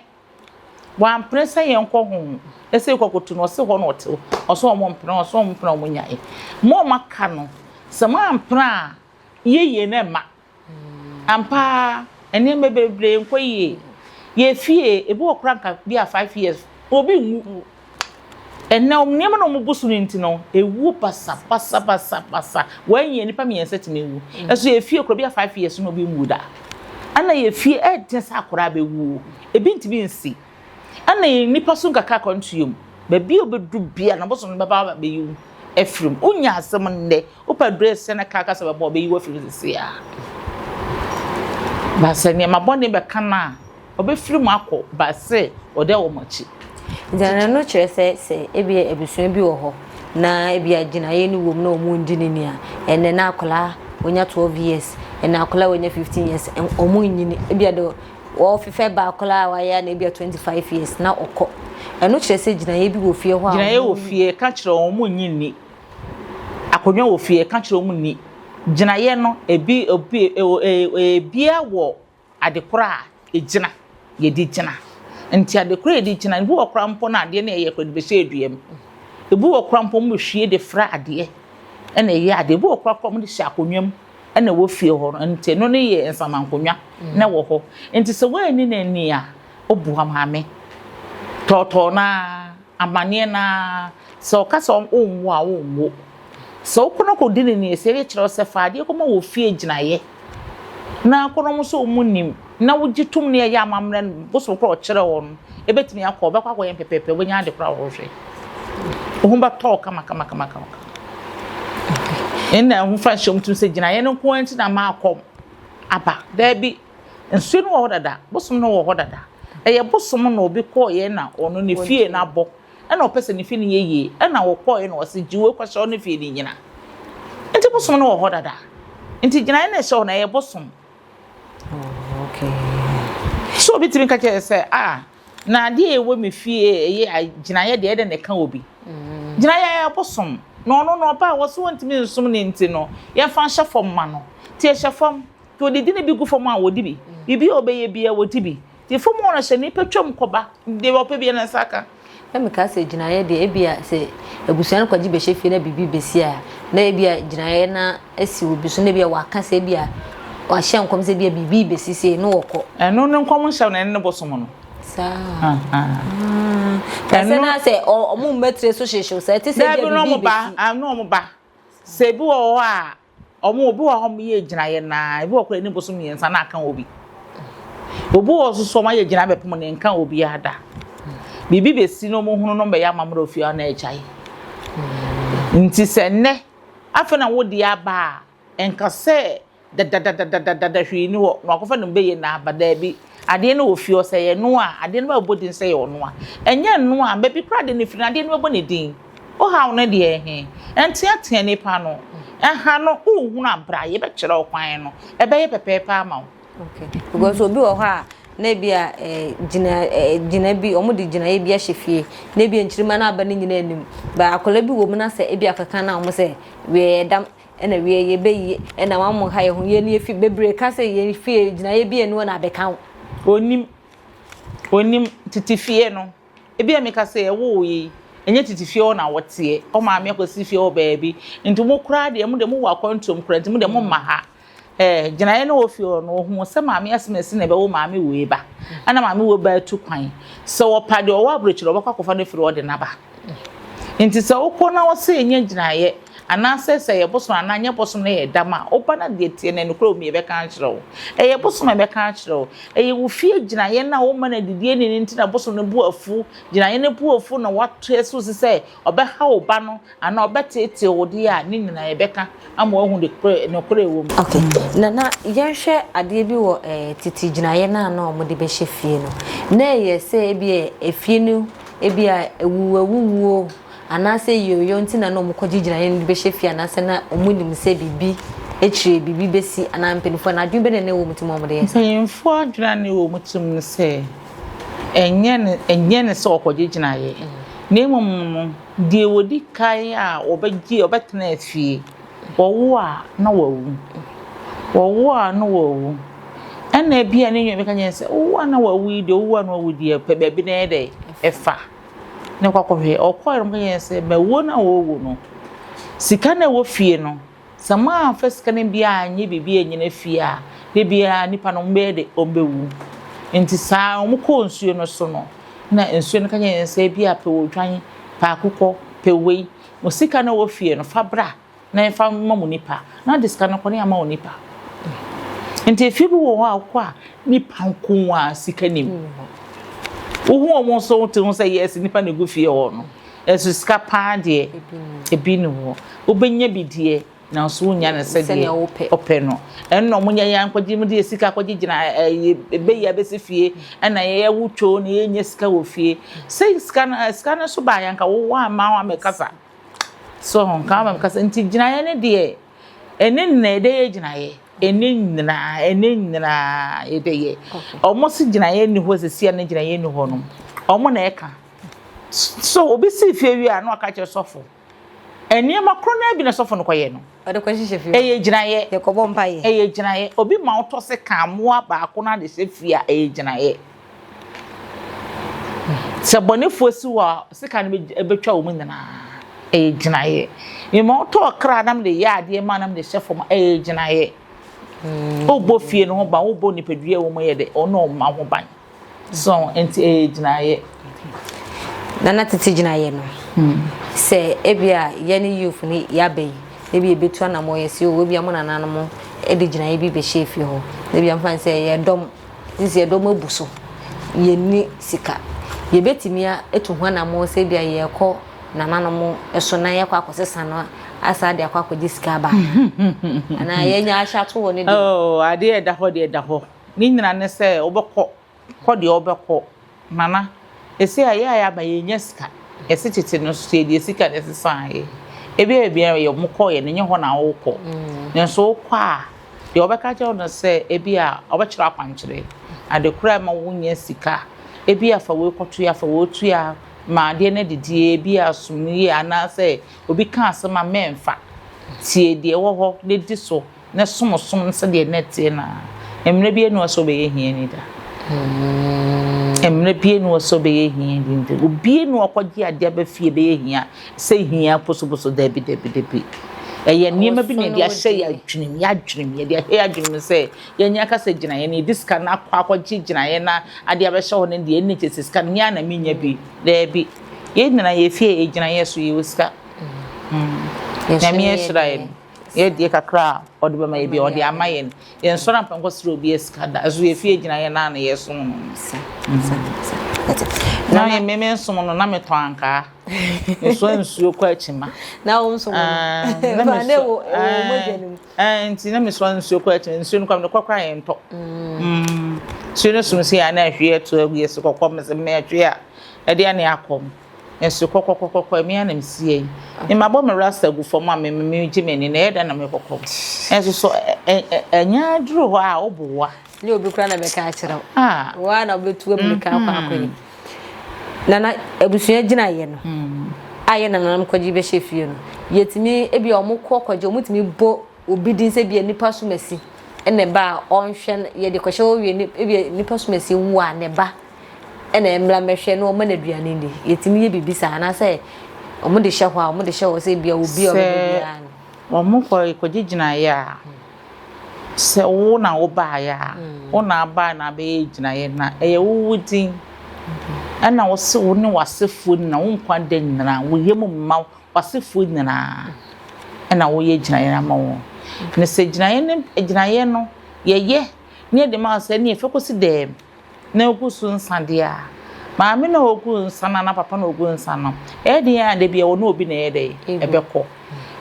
Wampene sɛ yɛnkɔ ho, sɛ yɛkɔkoto no, ɔse hɔ na ɔte, ɔse wɔn mpene, ɔse wɔn mpene a wɔn nyae. Mo a moaka no, sɛ moampene a, yɛyie no ɛmma. Ampa ara, nneɛma bebree nkɔ yie. Yɛ fie, ebi wɔ koraa nka bi a 5 years, obi nwu. Ɛnnɛ, wɔn nneɛma na wɔbu so no nti no, ewuo basa basa basa basa. Wɔanyi nnipa mmiɛnsa tumi wu. Ɛso yɛ fie koraa bi a 5 years na obi nwu da. Ɛna yɛ fie ɛden sɛ akwadaa bɛwu. Ebi ntumi nsi. Ɛna yɛ nnipa so nkakra akwantuo mu. Baabi a obedu bia na bosom no bɛba abɛyi wo afiri mu. Wonya asɛm nnɛ, wopɛ aduro ɛsɛ na kaa kasa bɛbɔ ɔbɛyi wo afiri mu sisi a. Ba sɛ nneɛma bɔne bɛka no a, ɔbɛfiri mu akɔ ba sɛ ɔdɛ wɔn akyi. Nti na ɛno kyerɛ sɛ sɛ ebia abusua bi wɔ hɔ na ebia gyinaeɛ no wom na wɔn ndi no ni a, ɛnɛ na akwadaa wɔnya 12 years, ɛnɛ akwadaa wɔnya 15 years, wɔn nyini ebia de. Wɔfefɛ ba akwadaa a wayɛ a na ebia 25 years na ɔkɔ. Ɛno kyerɛ sɛ gyinaeɛ bi wɔ fie hɔ a. Gyinaeɛ wɔ fie, ka kyerɛ wɔn, wɔn nnye nni. Akonnwa wɔ fie, ka kyerɛ wɔn nni. Gyinaeɛ no, ebi, obi, ebia wɔ ade korɔ a egyina, yɛde gyina. Nti ade korɔ a yɛde gyina, ebi wɔ koraa mpo na adeɛ no a yɛyɛ koraa yɛde bɛhyɛ dua mu. Ebi wɔ koraa mpo wɔbɛhwie de fra adeɛ ɛna ɛyɛ adeɛ. Ebi wɔ koraa koraa wɔde hyɛ akonnwa mu ɛna ɛwɔ fie hɔ no. Nti ɛno no yɛ nsamankonwa na ɛwɔ hɔ. Nti sɛ woanni no ani a, woboa maame. Tɔɔtɔɔ no ara. Amaneɛ no ara, sɛ ɔka sɛ wonwo a, wonwo. Sɛ wokɔ na kɔdi no ni a, sɛ yɛkyerɛ wo sɛ fa adeɛ kɔma wɔ fie gyinaeɛ na kɔ na wɔn nso wɔn nim na wogye tom na yɛyɛ amammerɛ no, bosom korɔ ɔkyerɛ wɔ no, ɛbɛtumi akɔ, ɔbɛkɔ akɔyɛ pɛpɛɛpɛ, wobɛnya ade korɔ a wɔhwɛ. Wo ho bɛtɔ wo kama kama kama kama. Ɛnna ɛho fa nhyɛ wɔn tirim sɛ gyinaeɛ no nko ara nti na maakɔ aba. Daabi. Nsuo no wɔ hɔ dada, bosom no wɔ hɔ dada. Ɛyɛ bosom na obi kɔeɛ na ɔno ne fie no abɔ, ɛna ɔpɛ sɛ ne fie no yɛ yie, ɛna ɔkɔeɛ na ɔse gye wei kɔhyɛ hɔ ne fie no nyina. Nti bosom no wɔ hɔ dada. Nti gyinaeɛ no ɛhyɛ hɔ no ɛyɛ bosom. Oh, okay. So obi tumi ka kyerɛ sɛ, ah, na adeɛ a ɛwɔ me fie ɛyɛ gyinaeɛ deɛ ɛdɛ na ɛka obi. Mm. Gyinaeɛ ɛyɛ bosom. Na ɔno na ɔba a wɔso wɔntumi nsom ne nti no, yɛmfa nhyɛ fam ma no. Nti ɛhyɛ fam. Nti wɔde di no bi gu fam a, wɔdi bi. Biribi a wɔbɛyɛ biara, wɔdi bi. Nti fam hɔ no, sɛ nnipa twam kɔba, deɛ wɔpɛ biara ne nsa ka. Na mekaa sɛ gyinaeɛ deɛ ebia sɛ abusua no kɔgye bɛhyɛ fie na biribi bɛsi a, na ebia gyinaeɛ no asi obi so na ebia waka sɛ ebia wahyɛ nkɔm sɛ ebia biribi bɛsi sei na wɔkɔ. Ɛno ne nkɔm nhyɛ no, ɛno ne bosom no. Saa. Ɛno na sɛ ɔmo mmatire so hyehyew sɛ ɛte sɛ ebia biribi bɛsi. Daabi na ɔmo ba, sɛ ebi wɔ hɔ a Wɔn obi wɔ hɔ a wɔyɛ agyinaeɛ no ara, ebi wɔ hɔ koraa ɛni bosom mmiɛnsa na aka obi. Obi wɔ hɔ nso so wɔayɛ agyinaeɛ bɛpem no nka obiara da. Biribi bɛsi na wɔhunu no bɛyɛ amammerɛ ofie hɔ na agyae. Nti sɛ nnɛ afei na wo deɛ aba a, nka sɛ dadadadadada hwee ni hɔ na wakɔfa no bɛyɛ na aba daabi. Adeɛ no wɔ fie hɔ sɛ ɛyɛ no a, adeɛ no bɛbɔ din sɛ ɛyɛ ɔno a. Ɛnyɛ no a, baabi koraa adeɛ no firi no, adeɛ no bɛbɔ ne din. Wo haw no deɛ ɛhe? Ɛnteatea nipa no. Ɛha no, wohunu a bra, yɛbɛkyerɛ wo kwan no. Ɛbɛyɛ pɛpɛɛpɛ ama wo. Okay. Because obi wɔ hɔ a, na ebi a eh, gyina eh, gyina bi, wɔn de gyinaeɛ bi ahyɛ fie, na ebi nkyirima no aba ne nyinaa anim. Ba akwadaa bi wɔ mu na sɛ ebi akeka na wɔn sɛ, wei ɛdam, ɛna wie yɛbɛyie, ɛna wɔn mo ha yɛ ho, yɛn yɛ fi bebree ka sɛ yɛn fie gyinaeɛ bi enu na abɛka ho. Onim, onim tete fie no. Ebia meka sɛ yɛwoo wo yi, ɛnyɛ tete fie hɔ na woteɛ. Wo maame akɔsi fie hɔ baabi. Nti mo koraa deɛ, mo deɛ mowɔ akwantuom koraa nti mo deɛ momma ha. Ɛɛ, gyinaeɛ no wɔ fie hɔ no, ɔhuu sɛ maame asɛm asi na ɛbɛwo maame wei ba. Ɛna maame wei ba atu kwan. Sɛ ɔpa deɛ ɔwɔ aburokyire, ɔbɛkɔ akɔfa no afiri hɔ de no aba. Nti sɛ wokɔ na wɔsɛ ɛnyɛ gyinaeɛ, anaasɛ sɛ ɛyɛ bosom anaa nyɛ bosom na ɛyɛ dam a, woba na deɛ teɛ no nokorɛ wɔ mu yɛbɛka akyerɛ wo. Ɛyɛ bosom a yɛbɛka akyerɛ wo. Ɛyɛ wo fie gyinaeɛ no a womma no adidie nni no nti na bosom no bo afu. Gyinaeɛ no bo afu na watoa so si sɛ ɔbɛha wo ba no anaa ɔbɛteetee wo deɛ a, ne nyinaa yɛbɛka ama woahu nokorɛ a ɛwɔ mu. Ok, Nana yɛnhwɛ adeɛ bi wɔ eh, tete gyinaeɛ no a na wɔde bɛhyɛ fie no. Na ɛyɛ sɛ ebia efie no ebia awuwawuwuo anaasɛ yoyo nti na na wɔkɔgye gyinaeɛ no de bɛhyɛ fie anaasɛ na wɔnim sɛ biribi akyire biribi bɛsi anaa mpanimfoɔ no adwene bɛn na na ɛwɔ wɔn tirim a wɔde yɛ saa? Mpanyimfoɔ adwene a na ɛwɔ wɔn tirim ne sɛ, ɛnyɛ ne ɛnyɛ ne sɛ wɔkɔgye gyinaeɛ, na mmom no, deɛ wɔdi kan a wɔbɛgye wɔbɛtena fie, wɔwo a na wɔawu, wɔwo a na wɔawu. Ɛna ebia ne nua bi ka kyerɛ no sɛ, wowo a na wɔawu yi deɛ, wowo a na wɔawu deɛ, pɛ baabi na ɛyɛ dɛ, ɛfa. Na kɔ akɔhwɛ. Ɔkɔeɛ no, ɔka kyerɛɛ no sɛ, mawuo no a wɔrewu no, sika no a ɛwɔ fie no, sɛ moamfa sika no bi anyɛ biribi annyina fie a, da biara nnipa no wɔbɛyɛ dɛ, wɔbɛwu. Nti saa ara wɔkɔɔ nsuo no so no, na nsuo no ka kyerɛɛ no sɛ, ebia pɛ odwan, pɛ akokɔ, pɛ wei. Mo sika no a ɛwɔ fie no, fa bra. na yɛmfa mma mo nipa, na de sika no kɔ na yɛama wo nipa. Nti efie bi wɔ hɔ a wokɔ a nipa nko a sika nim. Wohu wɔn nso wote ho sɛ yes nipa na egu fie hɔ no. Ɛso sika paa deɛ ebi ni hɔ. Wobɛnya bi deɛ nanso wonya no sɛdeɛ ɔpɛ no. Ɛno na wɔn yɛ yɛn akɔgye mu de sika akɔgye gyina ɛyɛ bɛyi abɛsi fie ɛna yɛyɛ wotwo na yɛnya sika wɔ fie. Sɛ sika no sika no nso baa yɛn nka wowɔ ama wɔn amɛkasa. So ho nka ama mekasa nti gyinaeɛ no deɛ ɛne nnɛ ɛdɛ yɛ gyinaeɛ. Ɛnɛ nyinaa, ɛnɛ nyinaa yɛbɛyɛ. Wɔn se gyinaeɛ nni hɔ sisi a ne gyinaeɛ nni hɔ no, wɔn na ɛka. So obi si fie wie a na waka kyerɛ sɔfo. Nneɛma korɔ no ara bi na sɔfo no kɔyɛ no. Ɔde kɔhyehyɛ fie. Ɛyɛ gyinaeɛ. Yɛkɔbɔ mpaeɛ. Ɛyɛ gyinaeɛ. Obi ma wotɔ se ka mmoa baako na de hyɛ fie a, ɛyɛ gyinaeɛ. Sɛ bɔnefoɔ si hɔ a, sika no bɛtwa wɔn nyinaa. Ɛyɛ gyinaeɛ. Mema wotɔ ɔkra na mede yɛ adeɛ ma na mede hyɛ fam a, ɛyɛ gyinaeɛ. Wobɔ fie no ho ban, wobɔ nipadua a ɛwɔ mu yɛ dɛ, ɔne ɔma ho ban. So nti ɛyɛ gyinaeɛ. Nana tete gyinaeɛ no, sɛ ebia yɛne youth no yɛaba yi, ebia yɛbɛtu anammɔn yɛsi o, ebia mo nananom de gyinaeɛ bi bɛhyɛ fie hɔ, ebia mfa no sɛ yɛ dɔm Sisi ɛdɔm abu so, yɛnni sika. Yɛbɛtumi atu ho anammɔn sɛ ebia yɛrekɔ nananom so na yɛakɔ akɔsesa no asan de akɔ akɔgye sika aba anaa? Anaa yɛanya ahyɛ ato hɔ no deɛ? Oh, adeɛ a ɛda hɔ deɛ ɛda hɔ. Ne nyinaa ne sɛ wobɛkɔ, kɔ deɛ wobɛkɔ. Nana, Seesei a yɛ a yɛaba yɛnnya sika. Yɛse tete no nso yɛde sika na ɛsesaeɛ. Ebia baabi a wɔkɔeɛ no nyɛ hɔ na wokɔ. Nanso wokɔ a, deɛ wɔbɛka akyerɛ wo no sɛ ebia wɔbɛkyerɛ wo akwankyerɛ. Ade korɔ a ɛma wonya sika, ebia fa wei kɔtoa, fa wei tua, ma adeɛ no adidie, ebia som no yie anaasɛ obi ka asɛm a mɛmfa. Tie deɛ ɛwɔ hɔ na di so. na som som no sɛdeɛ na ɛteɛ no ara. Mmerɛ biara nni hɔ sɛ wobɛyɛ hiani da. Mmerɛ biara nni hɔ sɛ wobɛyɛ hiani da. Obiara nni hɔ ɔkɔgye adeɛ aba fie bɛyɛ hia sɛ hia posoposo dabi dabi dabi. Ɛyɛ nneɛma bi na yɛde ahyɛ yɛn adwenem, yɛn adwenem, yɛde ahyɛ yɛn adwenem sɛ yɛnyɛ aka sɛ gyinaeɛ no, yɛde sika no akɔ akɔgye gyinaeɛ na adeɛ abɛhyɛ hɔ no deɛ ɛnni kyɛ sɛ sika no me ara na menya bi. Daabi. Yɛn nyinaa yɛn fie yɛgyina yɛn so yɛwɔ sika. Nyame ahyira yɛn. Yɛ deɛ kakra a ɔde bɛma yɛ bi ɔde ama yɛn. Yɛn sɔrɔ ampa nkɔ srɛ obi sika da. Ɛso yɛ fie gyina yɛn nan na yɛ som no. Na yɛ me me nsom no na me tɔn ankaa. Me soa nsuo kɔ akyima. Na wo nsom no. Na me so. Nti na me soa nsuo kɔ akyima. Nsuo no kɔ me kɔ kora yɛn tɔ. Nsuo no som si a na ahwie ato agu yɛ so kɔkɔ me sɛ me ahwie a ɛde ane akɔ. Nso kɔkɔkɔkɔkɔ ɛme ara na mesi yɛ yi. Me mabɔ me rasta gu fam a me me gye m'ani na ɛyɛ dɛn na mekɔkɔ. Nso so ɛnyɛ aduru hɔ a woboa. Nyɛ obi koraa na bɛka akyerɛ wo. Ah. Wo ara na wobɛtu amirika akɔ akɔyɛ. Nana abusua gyinaeɛ no a yɛ nananom kɔgye bɛhyɛ fie no yɛtumi ebi a wɔn kɔ kɔgye wɔn tumi bɔ obi din sɛ bi a nipa somasi ɛna ɛba a ɔnhwɛ no yɛde kɔhyɛ hɔ wie ebi a nipa somasi wu a ne ba ɛna ɛmmra mmɛhwɛ na ɔma no aduane nni. Yɛtumi yɛ biribi saa anaasɛ wɔde hyɛ hɔ a wɔde hyɛ hɔ sɛ ebia obi a ɔbɛba biara no. Sɛ wɔkɔ kɔgye gyinaeɛ a, sɛ wo na wobaeɛ a, wo na abaeɛ na abɛyɛ gyinaeɛ na ɛyɛ wo wo din. Ɛna wo se wo ne w'asefoɔ nyinaa, wo nkwa da nyinaa, wo yam mma w'asefoɔ nyinaa ɛna woyɛ gyinaeɛ no ama wɔn. Na sɛ gyinaeɛ no gyinaeɛ no yɛyɛ na yɛde ma wo sɛ ɛneɛ fa kɔsi dɛm. na ogu so nsa deɛ a, maame no a ɔgu nsa no anaa papa no a ɔgu nsa no, ɛyɛ den a da bi a ɔne obi na ɛyɛ dɛ ɛbɛkɔ.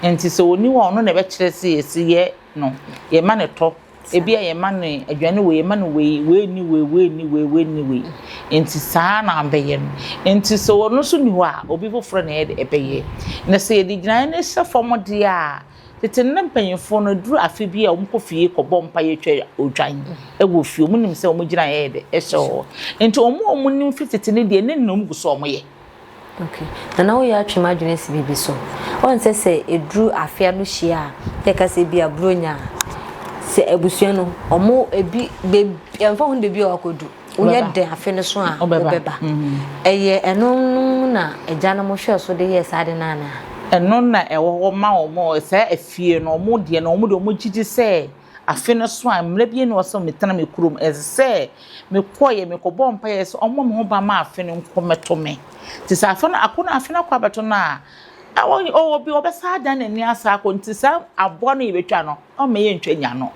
Nti sɛ ɔni hɔ a ɔno na ɛbɛkyerɛ sɛ yɛsi yɛ no, yɛma no tɔ, ebi a yɛma no aduane wei, yɛma no wei, wei nni wei, wei nni wei, wei nni wei. Nti saa na abɛyɛ no. Nti sɛ ɔno nso nni hɔ a, obi foforɔ na ɛyɛ dɛ ɛbɛyɛ. Na sɛ yɛde gyinaeɛ no hyɛ fam deɛ a, Tete no na mpanyimfoɔ no, ɛduru afe bi a wɔkɔ fie kɔbɔ mpaeɛ twa odwan wɔ fie. Wɔnim sɛ wɔn gyinaeɛ yɛ dɛ, ɛhyɛ hɔ. Nti wɔn a wɔnim firi tete no deɛ, ne nna wɔgu so a wɔyɛ. Okay. Nana woyɛ atwe m'adwene asi biribi so. Wɔn sɛ sɛ ɛduru afe ano hyia a, yɛka sɛ ebi a Buronya a, sɛ abusua no, wɔn ebi, ɛmfa ho ne baabi a wɔakɔdu. Woyɛ dɛn afe no so a wobɛba? Ɛyɛ ɛno no na agyanom hwɛɛ so de yɛɛ saa ade no anaa? Ɛno na ɛwɔ hɔ ma wɔn, saa afie no, wɔn deɛ no, wɔn deɛ wɔgye di sɛ afe no so a, mmerɛ bi nni hɔ sɛ metena me kurom. Ɛsɛ sɛ mekɔeɛ, mekɔbɔɔ mpaeɛ sɛ wɔmmɔ me ho ban ma afe no nkɔ mmɛto me. Nti sɛ afe no, ako no, afe no akɔ abɛto no a, ɔwɔ bi, ɔbɛsan adan n'ani asan akɔ. Nti saa aboa no yɛbɛtwa no, Ɔmma yɛntwa nya no.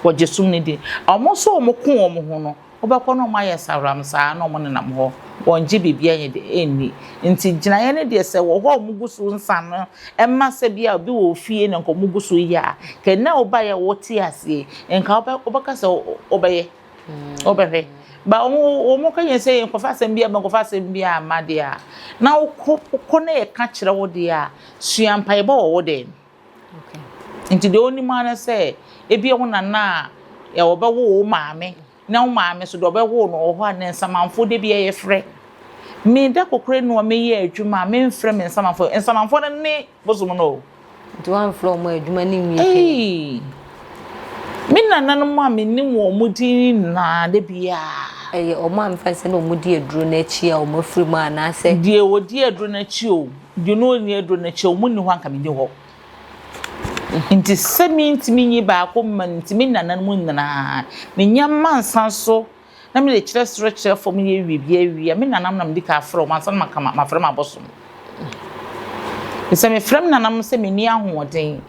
Wɔgye som no di. Wɔn nso a wɔko wɔn ho no, wobɛkɔ na wɔayɛ saram saa na wɔnenam hɔ. Wɔngye biribiara nyɛ dɛ nni. Nti gyinaeɛ no deɛ sɛ wɔ hɔ a wɔgu so nsa no ma sɛ bi a obi wɔ fie na nka wɔgu so yɛ a, nka nnɛ a wobaeɛ a wote aseɛ yi, nka wobɛ wobɛka sɛ wobɛyɛ. Wobɛhwɛ. Ba wɔn wɔka yɛn sɛ yɛnkɔfa asɛm bi aba nkɔfa asɛm bi amma deɛ a, na wokɔ wokɔ na yɛka kyerɛ wo deɛ a, sua mpaebɔ wɔ wo dan mu. Nti deɛ ɔnim ara ne sɛ ebia wo nana a ɔbɛwo wo maame na wo maame nso deɛ ɔbɛwo no wɔ hɔ a ne nsamanfoɔ da biara yɛfrɛ. Me da kokore no a meyɛ adwuma a memfrɛ me nsamanfoɔ. Nsamanfoɔ no ne bosom no o. Nti woamfrɛ wɔn a adwuma no nwie pɛyɛ? Ei! Me nananom a menim wɔn din nyinaa da biara. Ɛyɛ wɔn a mefa no sɛ na wɔdi aduro no akyi a wɔafiri mu anaasɛ? Deɛ ɔdi aduro no akyi o, deɛ na ɔnni aduro no akyi o, wɔn nni hɔ a anka menni hɔ. Nti sɛ mentumi nyi baako mma no nti me nananom nyinaa menya mansa so na mede kyerɛ soro kyerɛ fam yɛ wie bia wie a me nananom na medi ka afrɛ wɔn ansa na maka mafrɛ m'abosom. Sɛ mefrɛ me nananom sɛ menni ahoɔden,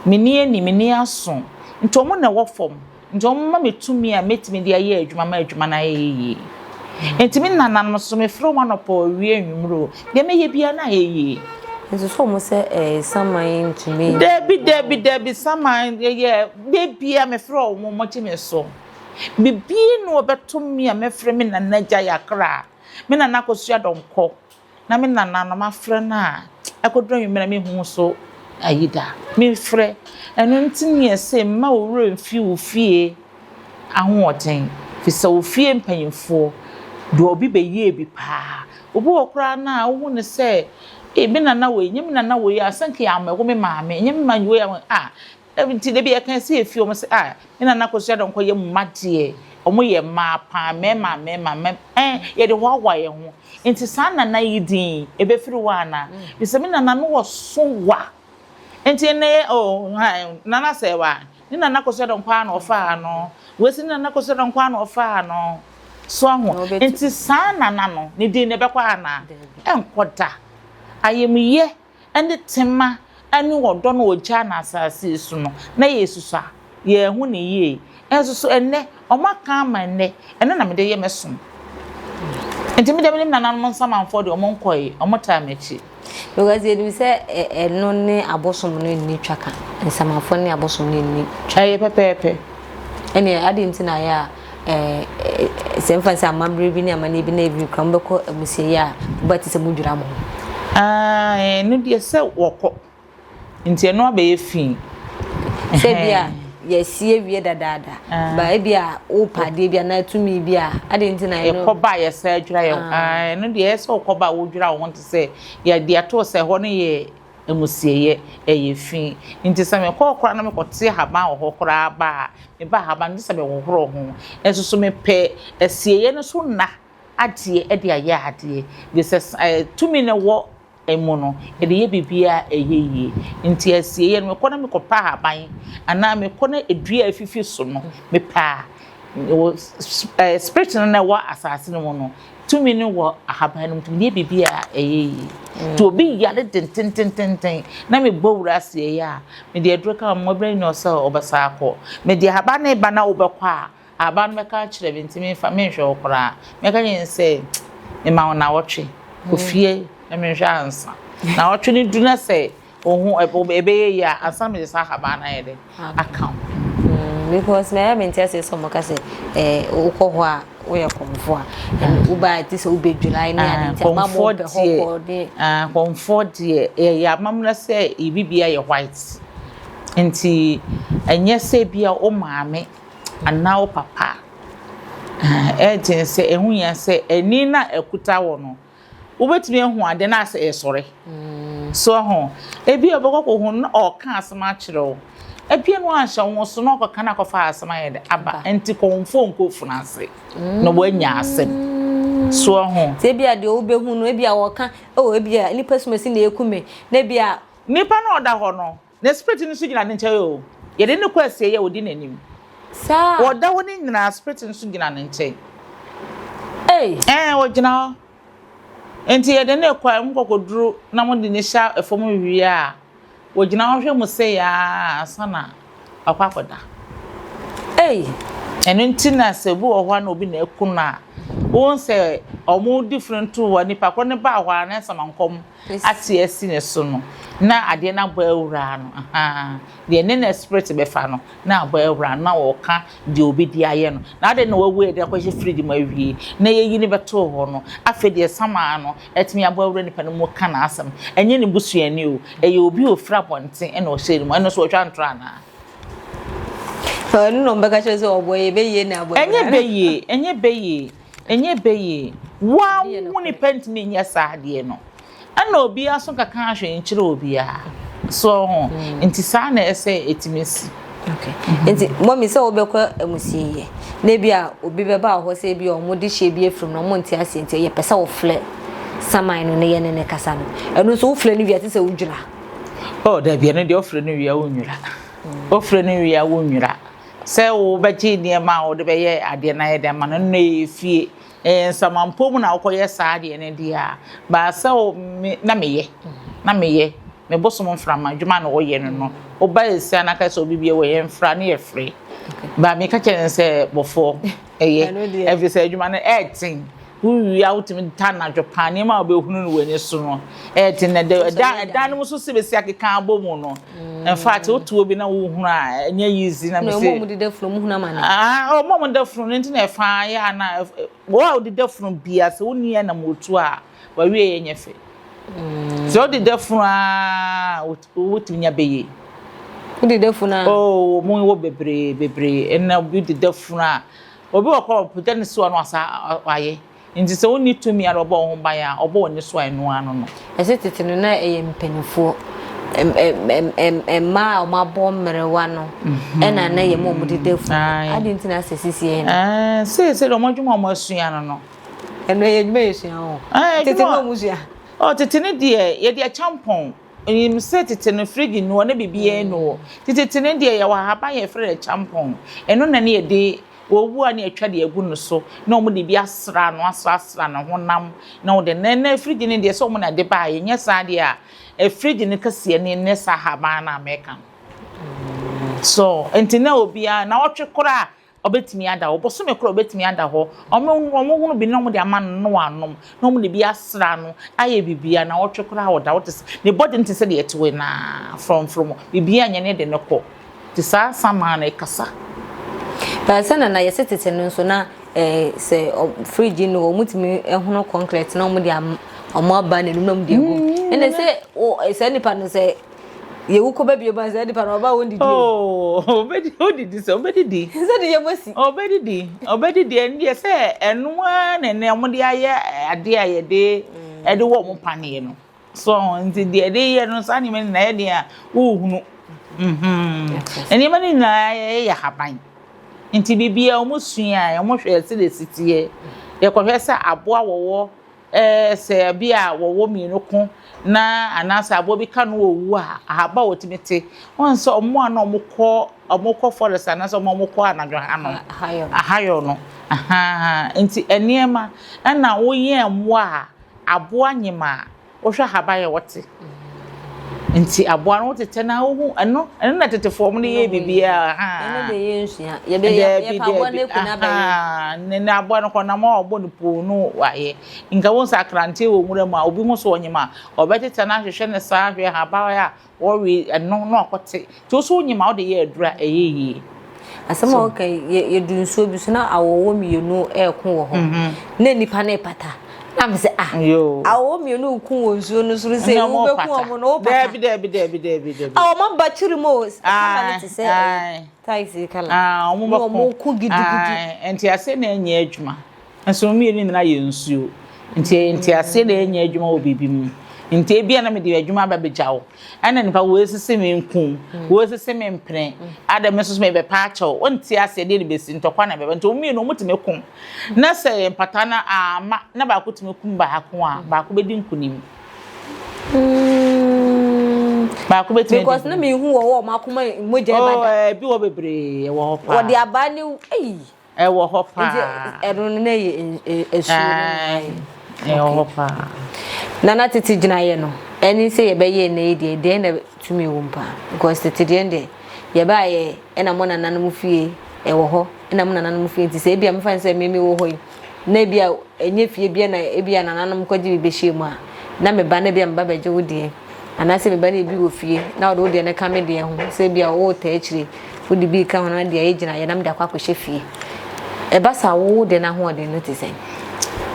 menni ani, menni aso nti wɔn na ɛwɔ fam. Nti wɔma me tumi a mɛtumi de ayɛ adwuma ma adwuma no ayɛ yie. Nti me nananom nso mefrɛ wɔn anɔpa, awia, anwummere o, deɛ mɛyɛ biara na ayɛ yie. Nso so wɔn sɛ ɛɛ saman ntumi. Dabi dabi dabi saman yɛ da biara mefrɛ wɔn wɔgye me so. Biribi na wɔbɛto me a mɛfrɛ me nana Gyayakra, me nana Akosua Donkor. na me nananom afrɛ no a, ɛkɔduru anwummerɛ a menhu so ayi da. Mefrɛ. Ɛno nti ne yɛse mma wo werɛ mfi wo fie ahoɔden, firi sɛ wo fie mpanyimfoɔ deɛ obi bɛyɛɛ bi paa. Obi wɔ koraa no a wohu no sɛ, ei me nana wei, nyɛ me nana wei a sɛ nka yɛammɛwo me maame, nyɛ me maame wei a, ah Nti da bi yɛka sɛ yɛfie wɔn sɛ ah me nana Akosua Donkor yɛ mma deɛ wɔn yɛ mmaa paa mmarima mmarima mmarima ɛn yɛde hoahoa yɛn ho nti saa nana yi din ɛbɛfiri hɔ anaa bisɛ me nana no wɔso wa nti ɛnɛ yɛ oh ha nana sɛ wa ne nana Akosua Donkor a na ɔfaa no wei sɛ ne nana Akosua Donkor a na ɔfaa no so aho nti saa nana no ne din no ɛbɛkɔ anaa ɛnkɔ da ayamyɛ ne tema ne ɔdɔ no a ɔgyaa no asase yi so no, na yɛsusua, yɛanhu no yie. Nso so ɛnnɛ, wɔaka ama ɛnnɛ, ɛno na mede yɛ me som. Nti me deɛ menim nananom nsamanfoɔ deɛ wɔn nkɔe, wɔn taa m'akyi. Because yɛnim sɛ ɛno ne abosom no nni twaka, nsamanfoɔ ne abosom no nni twaka. Ɛyɛ pɛpɛɛpɛ. Ɛnneɛ adɛn nti na ayɛ a sɛ mfa sɛ amammerɛ bi ne amanneɛ bi na ebi kura mobɛkɔ amusieeɛ a mobɛte sɛ modwira mo ho. Ɛno deɛ sɛ wɔkɔ nti ɛno abɛyɛ fi. Sɛ bi a yɛasi awie dadaada ba ebi a wopɛ adeɛ bi anaa tumi bi a adɛn nti na ɛno. Yɛkɔ ba a yɛsan adwira yɛn ho ɛno deɛ ɛyɛ sɛ wokɔ ba a wodwira wo ho te sɛ yɛde ato sɛ ɛhɔ no yɛ amusieeɛ, ɛyɛ fi. Nti sɛ mekɔ hɔ koraa na mekɔte ahaban wɔ hɔ koraa ba a, meba ahaban no gye sɛ mehohoro ho. Nso so mepɛ asieeɛ no so nna adeɛ de ayɛ adeɛ. Ɛfiri sɛ tumi no ɛwɔ mu no, yɛde yɛ biribiara a ɛyɛ yie. Nti asieeɛ no mekɔ na mekɔpɛ ahaban anaa mekɔ na dua a afifi so no mepɛ a, spirit no na ɛwɔ asase no mu no, Tumi no wɔ ahaban no mu, tumi yɛ biribi a ɛyɛ yie. Nti obi yare dententententen na mebɔ wura aseɛ yɛ a, mede aduro ka ma ɔbrɛ nyina ɔsɛ ɔbɛsa akɔ. Mede ahaban no reba na wobɛkɔ a, ahaban no bɛka akyerɛ me nti memfa menhwɛ wo koraa. Mɛka kyerɛ no sɛ mema wo nawɔtwe, kɔ fie na menhwɛ ansa. Nawɔtwe no du na sɛ Ohu ɛbɛyɛ yie a ansa na mede saa ahaban no ayɛ dɛ aka ho. Mm, because mɛyɛ mente aseɛ sɛ ɔmo ka sɛ ɛɛ wokɔ hɔ a woyɛ kɔmfoɔ a ɛna wobaa ti sɛ wobɛdwira ne ade nti ama mo pɛ hɔ kɔ ne. Kɔmfoɔ deɛ ɛyɛ amammerɛ sɛ biribiara yɛ white nti ɛnyɛ sɛ bi a wo maame anaa wo papa ɛɛden sɛ ɛho hia sɛ ani no a ɛkuta wɔ no. Wobɛtumi ahu ade no asɛ ɛresɔre. So ho? Ebia wobɛkɔ akɔhu no na ɔreka asɛm akyerɛ wo. Ebia no anhyɛ wo ho so na ɔkɔka na akɔfa asɛm ayɛ dɛ aba. Nti kɔmfoɔ nkɔ funu ase na woanya asɛm. So ho? Nti ebia deɛ wobɛhu no, ebia ɔreka, oh ebia nipa sumasi na ɛku me, na ebia. Nipa no a ɔda hɔ no, Ne spirit no nso gyina ne nkyɛn o. Yɛde no kɔ asieeɛ a, ɔdi n'anim. Saa. Ɔda hɔ no nyinaa, spirit no nso gyina ne nkyɛn. Ei. Ɛɛ, ɔgyina hɔ. Nti yɛde no rekɔ a, mokɔkɔduru na mode no hyɛ fam wie a, ɔgyina hɔ hwɛ mo sei ara ansa na wakɔ akɔda. Ei! Ɛno nti na sɛ obi wɔ hɔ a na obi na aku no a, Wohu sɛ wɔde funu no too hɔ a, nipa korɔ no baa hɔ ara na nsamankɔm ate asi ne so no, na adeɛ no abɔ awura no. Ahaa. Deɛ ne na spirit bɛfa no, na abɔ awura no, na ɔreka deɛ obi de ayɛ no. Na adɛn na wawu a yɛde akɔhyɛ fridge mu awie, na yɛyi no bɛtoo hɔ no, afei deɛ samaa no atumi abɔ awura nipa no mu ka n'asɛm. Ɛnyɛ ne busuani o, ɛyɛ obi a ɔfiri abɔnten na ɔhyɛɛ ne mu. Ɛno nso wɔtwa ntorɔ anaa? Ɛno na ɔmbɛka kyerɛ sɛ ɔbɔ yɛ bɛyie na abɔ Ɛnyɛ bɛyie, ɛnyɛ bɛyie, ɛnyɛ bɛyie. Wo ara wo nipa ntumi nyɛ saa adeɛ no. Ɛna obiara nso nkaka hwee nkyerɛ obiara. So ho. Nti saa na ɛsɛ ɛtumi si. Okay. Nti mɔmi sɛ wobɛkɔ amusieɛ na ebi a obi bɛba hɔ sɛ ebi a wɔn de hyɛ bi afirim na wɔn nte aseɛ nti yɛpɛ sɛ woflɛ saman no ne yɛ ne ne kasa no ɛno nso woflɛ no wie a te sɛ wodwira. Oh dabi ɛno deɛ wofrɛ no wie a wonnwira. Wofrɛ no wie a wonnwira. Sɛ wobɛgye nneɛma a wode bɛyɛ adeɛ no ayɛ de ama no no ɛyɛ fie. Ɛyɛ nsamanpɔ mu na wokɔyɛ saa adeɛ no deɛ a, baa sɛ wo me na meyɛ na meyɛ me bosom mframa adwuma na wɔyɛ no no woba ɛsia na ka sɛ obi bia wɔ yɛ mfra ne yɛfrɛ. Baa meka kyerɛ no sɛ bɔfoɔ ɛyɛ ɛfiri sɛ adwuma no ɛɛten Wowie a wotumi ta anadwo paa nneɛma a wobɛhunu no w'ani so no ɛyɛ den na ɛda ɛda ɛdan no mu so sɛ bɛsi akeka abɔ mu no in fact wotu obi na wohunu a ɛnyɛ easy na mese wɔn a wɔdeda funu wɔn hunu amane ah wɔn a wɔdeda funu no nti na ɛfa yɛ ana wɔn a wɔdeda funu bia sɛ wonni ɛnam wotu a wawie yɛ nyɛ fɛ sɛ wodeda funu a wotumi nya bɛyɛ wodeda funu a oh wɔn wɔ bebree bebree ɛna obi deda funu a Obi wɔ hɔ a ɔpagya ne so a na wasa ayɛ. Nti sɛ wonni tumi a ɔbɔ wo ho ban a, ɔbɔ w'ani so a ɛno ara no no. Ɛsɛ tete no na ɛyɛ mpanimfoɔ, mmaa a wɔabɔ mmerewa no ɛna na ɛyɛ mu a wɔdeda funu. Adi nti na asɛ sisi yɛ no. Seesei deɛ wɔn adwuma a wɔasua no no. Ɛno ɛyɛ adwuma yɛsua o. Tete no wɔn sua. Ɔ tete no deɛ yɛde akyampɔn. Nim sɛ tete no fridge nni hɔ na biribiara nni hɔ. Nti tete no deɛ yɛwɔ ahaban yɛfrɛ no kyampɔn. Ɛno na ne yɛde wɔwu a ne yɛtwa de agu no so na wɔde bi asra no asrasra ne honam na wɔde na ɛnɛ fridge no deɛ sɛ wɔn na ɛde baeɛ nyɛ saa deɛ a fridge no kɛseɛ ne ne saa ahaban no a mɛka no. So nti na obiara na ɔtwe koraa Ɔbɛtumi ada hɔ. Bosome korɔ ɔbɛtumi ada hɔ. Wɔn wɔn hono bi na wɔde ama no na wanom na wɔde bi asra no ayɛ biribiara naawɔtwe koraa ɔda hɔ te sɛ ne body no te sɛ deɛ ɛte hɔ yi naa frɔmfrɔm biribiara nyɛ ne de no kɔ te saa samaa no ɛkasa. But sɛ nana yɛsɛ tete no nso na eh, sɛ fridge no wɔn tumi hono concrete na wɔn de wɔn aba n'anum na wɔn de agu ɛna sɛ saa nipa no sɛ Yewu kɔ baabi ɔba sɛ nipa na ɔba wɔn didi o. Oh, obedi odidi sɛ obedidi. Sɛ de yɛ mo si. Obedidi, obedidi ɛno deɛ sɛ ɛno ara na ɛnɛ wɔn de ayɛ adeɛ a yɛde ɛde wɔ wɔn paneɛ no. So nti deɛ ɛde yɛ no saa nneɛma nyinaa yɛ deɛ a wohunu. Nneɛma no nyinaa yɛ haban. Nti biribiara wɔn sua wɔn hwɛ sɛ de si teɛ. Yɛkɔhwɛ sɛ aboa wɔwɔ Ɛɛ, sɛ bi a wɔwɔ mmienu ko na anaasɛ aboa bi ka no owu a, ahaba a wɔtumi te. Wɔn sɛ wɔn a na wɔkɔ wɔkɔ forest anaasɛ wɔn a wɔkɔ anadwo ha no. Ahayɔ no. Ahaa. Nti nneɛma ɛna woyɛn mmoa a aboa nyem a wohwɛ ahaban a wɔte. Nti aboa no wotetɛ na wohu ɛno ɛno na tetefoɔ wɔn de yɛ biribiara. Ɛno de yɛ nsua. Yɛbɛ yɛ yɛpɛ aboa no eku na bɛyɛ. Ne ne aboa no kɔ nam a ɔbɔ no poo no wayɛ. Nka wohu sɛ akranteɛ wɔ nwura mu a obi hu so ɔnyem a ɔbɛtetɛ no ahwehwɛ no saa hwɛ ahaban a wɔwe ɛno na ɔkɔte. Nti wo so wonyem a wode yɛ aduru a ɛyɛ yie. Asɛm a woka yi, yɛdu nsuo bi so na awɔwɔ mmienu reko wɔ hɔ. Mhm. Na nnipa no repata. Na me sɛ, ah, awɔwɔ mmienu reko wɔ nsuo no soro sɛ wobɛku wɔn no wopata. Daabi, daabi, daabi, daabi, daabi. Ah, wɔn aba kyiri mu o. Kala no te sɛ taxi kala. Ah, wɔn bɛko. Wɔn ko gidigidi. Nti ase na ɛnyɛ adwuma. Nso wɔn mmienu nyinaa yɛ nsuo. Nti ɛyɛ nteaseɛ na ɛnyɛ adwuma wɔ biribi mu. Nti ebia na mede adwuma aba abɛgya wo. Ɛna nipa wei sese me nku, wei sese me mpene, ada me nso so mebɛpa akyɛw. Wonte aseɛ deɛ ne bɛsi, ntɔkwa na ɛbɛba. Nti wɔn mmienu wɔtumi ko. Na sɛ mpata no amma na baako tumi kum baako a, baako bɛdi nkunim. Baako bɛtumi Because na mehu wɔ hɔ wɔn akoma mogya ɛba da. Oh, ebi wɔ bebree ɛwɔ hɔ paa. Wɔde abaa ne eyi. Ɛwɔ hɔ paa. Nti ɛno no na ɛyɛ asuo no na ayɛ. Ɛwɔ hɔ paa. Nana tete gyinaeɛ no ɛne sɛ yɛbɛyɛ ɛnɛ yi deɛ deɛn na tumi wɔ mu paa because tete deɛ deɛ yɛbaayɛ ɛna mo nananom fie ɛwɔ hɔ ɛna mo nananom fie nti sɛ ebia mefa no sɛ me mewɔ hɔ yi. Na ebia ɛnyɛ fie bia na ebia nananom kɔgye bi bɛhyɛ mu a, na me ba na ebia me ba bɛgye wo deɛ. Anaasɛ me ba no ebi wɔ fie na ɔde wo deɛ no ka me deɛ ho sɛ ebia woretaa akyire, wode bi reka ho na deɛ ayɛ gyinaeɛ na mede akɔ akɔhyɛ fie. Ɛba saa wo wo deɛ no ahoɔden no te sɛn?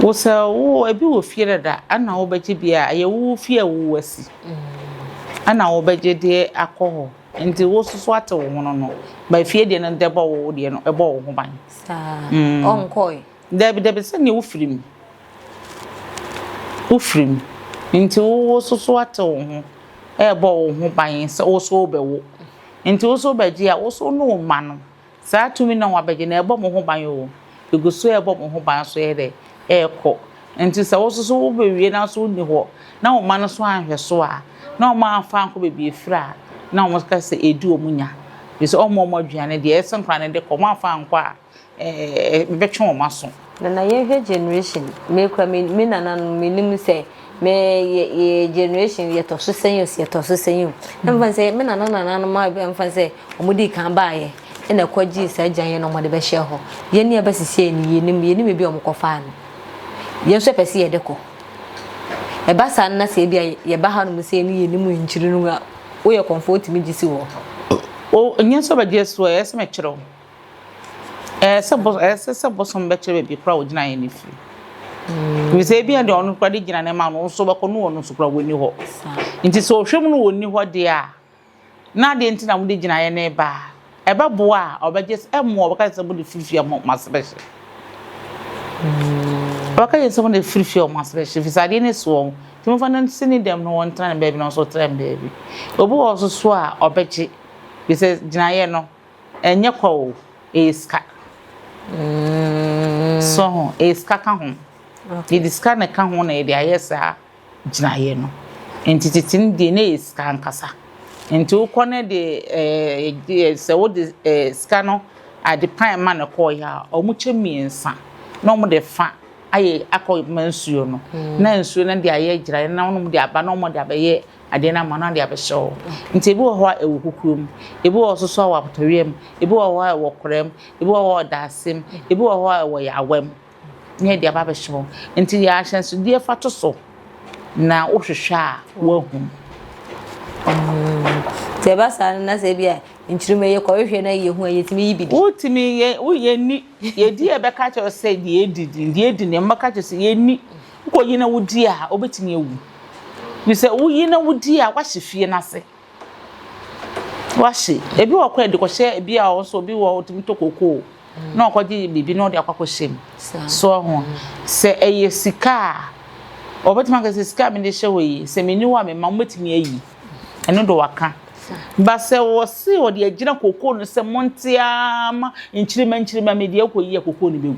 Wo sɛ wo ebi wɔ fie dada ɛna wobɛgye bi a, ɛyɛ wo fie a wo asi ɛna wobɛgye de akɔ hɔ. Nti wo nso so ate wo ho no no, but fie deɛ no de bɔ wo deɛ no ɛbɔ wo ho ban. Saa. Ɔnkɔe. Dabi dabi sɛdeɛ wofiri mu. Wofiri mu. Nti wo nso so ate wo ho ɛrebɔ wo ho ban sɛ wo nso wobɛwo. Nti wo nso wobɛgye a, wo nso ne wo mma no, saa tumi no a wɔabɛgye no ɛrebɔ mo ho ban o. Ɛgu so ɛrebɔ mo ho ban nso yɛ dɛ ɛrekɔ. Nti sɛ wo nso so wobɛwie na nso wonni hɔ na wo mma no nso anhwɛ so a, na wɔn amfa ankɔ baabi ɛfiri a, na wɔn ka sɛ ɛredi wɔn nya. Ɛfiri sɛ wɔmma wɔn aduane deɛ ɛsɛ nkwadaa no de kɔ, wɔamfa ankɔ a, ɛbɛtwe wɔn aso. Nana yɛnhwɛ generation me kura me me nana no me nim sɛ me yɛ yɛ generation yɛtɔ so sɛn o yɛtɔ so sɛn o na mfa sɛ me nana nana no ma mfa sɛ wɔn di kan baayɛ ɛna ɛkɔ gye saa gyan yɛ na wɔn de bɛhyɛ hɔ yɛn ni ɛbɛsisi yɛn ni yɛnim yɛnim ebi a wɔn kɔ faa no yɛn nso yɛpɛ sɛ yɛde kɔ ɛba saa no na sɛ ebi a yɛba ha nom sɛ yɛn ni yɛnim nkyiri no a woyɛ kɔnfo wotumi gye si wɔ. O nyɛ sɛ ɔbɛgye asi hɔ ɛyɛ sɛ mekyerɛ wo. Ɛyɛ sɛ bos ɛsɛ sɛ bosom bɛkyerɛ baabi koraa a ogyinaeɛ no firi. Ɛfiri sɛ ebia deɛ ɔno koraa de gyina no ma no, wo nso wobɛkɔ no ɔno nso koraa wɔnni hɔ. Nti sɛ ɔhwɛ mu no wɔnni hɔ deɛ a, na adeɛ nti na mode gyinaeɛ no reba a, ɛbɛboa a ɔbɛgye sɛ ɛmmoa a ɔbɛka sɛ mode firi fie a mo ase bɛhye. Ɔbɛka kyerɛ sɛ mode firi fie a mo ase bɛhye ɛfiri sɛ adeɛ no asi wɔn. Nti momfa no nsi ne dɛm na ɔntena ne baabi na ɔnso ɔtena ne baabi. Obi wɔ hɔ nso so a ɔbɛgye ɛfiri sɛ gyinaeɛ no Ɛnyɛ kwa o, ɛyɛ sika. So ho, ɛyɛ sika ka ho. Yɛde sika na ɛka ho na yɛde ayɛ saa gyinaeɛ no. Nti tete no deɛ na ɛyɛ sika ankasa. Nti wokɔ no de ɛɛ sɛ wode ɛɛ sika no ade pan ma no kɔɔeɛ a, wɔkyɛ mmiɛnsa na wɔde fa ayɛ akɔ ma nsuo no. Na nsuo no de ayɛ gyinaeɛ na wɔde aba na wɔde abɛyɛ adeɛ no ama no ade abɛhyɛ hɔ. Nti ebi wɔ hɔ a ɛwɔ kukuo mu, ebi wɔ hɔ nso so a ɛwɔ apɔtɔwia mu, ebi wɔ hɔ a ɛwɔ kora mu, ebi wɔ hɔ a ɛwɔ daase mu, ebi wɔ hɔ a ɛwɔ yaawa mu na yɛde aba abɛhyɛ hɔ. Nti yɛ ahyɛnsodeɛ fa to so na wohwehwɛ a woahu. Nti ɛba saa no na sɛ ebi a nkyirima yɛ kɔhwehwɛ na yɛhu a yɛtumi yi bi di. Wotumi yɛ wo yɛnni yɛdi a ɛbɛka kyerɛ sɛ deɛ ɛdi di deɛ ɛdi no ɛbɛka kyerɛ sɛ yɛnni wokɔyi na wodi a wobɛtumi awu. Firi sɛ woyi na wodi a, woahye fie no ase. Woahye. Ebi wɔ kora de kɔhyɛ ebi a ɔnso obi wɔ ɔtumi tɔ kokoo na ɔkɔgye biribi na ɔde akɔ akɔhyɛ mu. So ho. Sɛ ɛyɛ sika a, ɔbɛtumi aka sɛ sika a mede hyɛ hɔ yi, sɛ menni hɔ a mema mobɛtumi ayi. Ɛno de waka. Ba sɛ wɔse wɔde agyina kokoo no sɛ monte ara ma nkyirimma nkyirimma mede akɔyi a kokoo no bɛgu.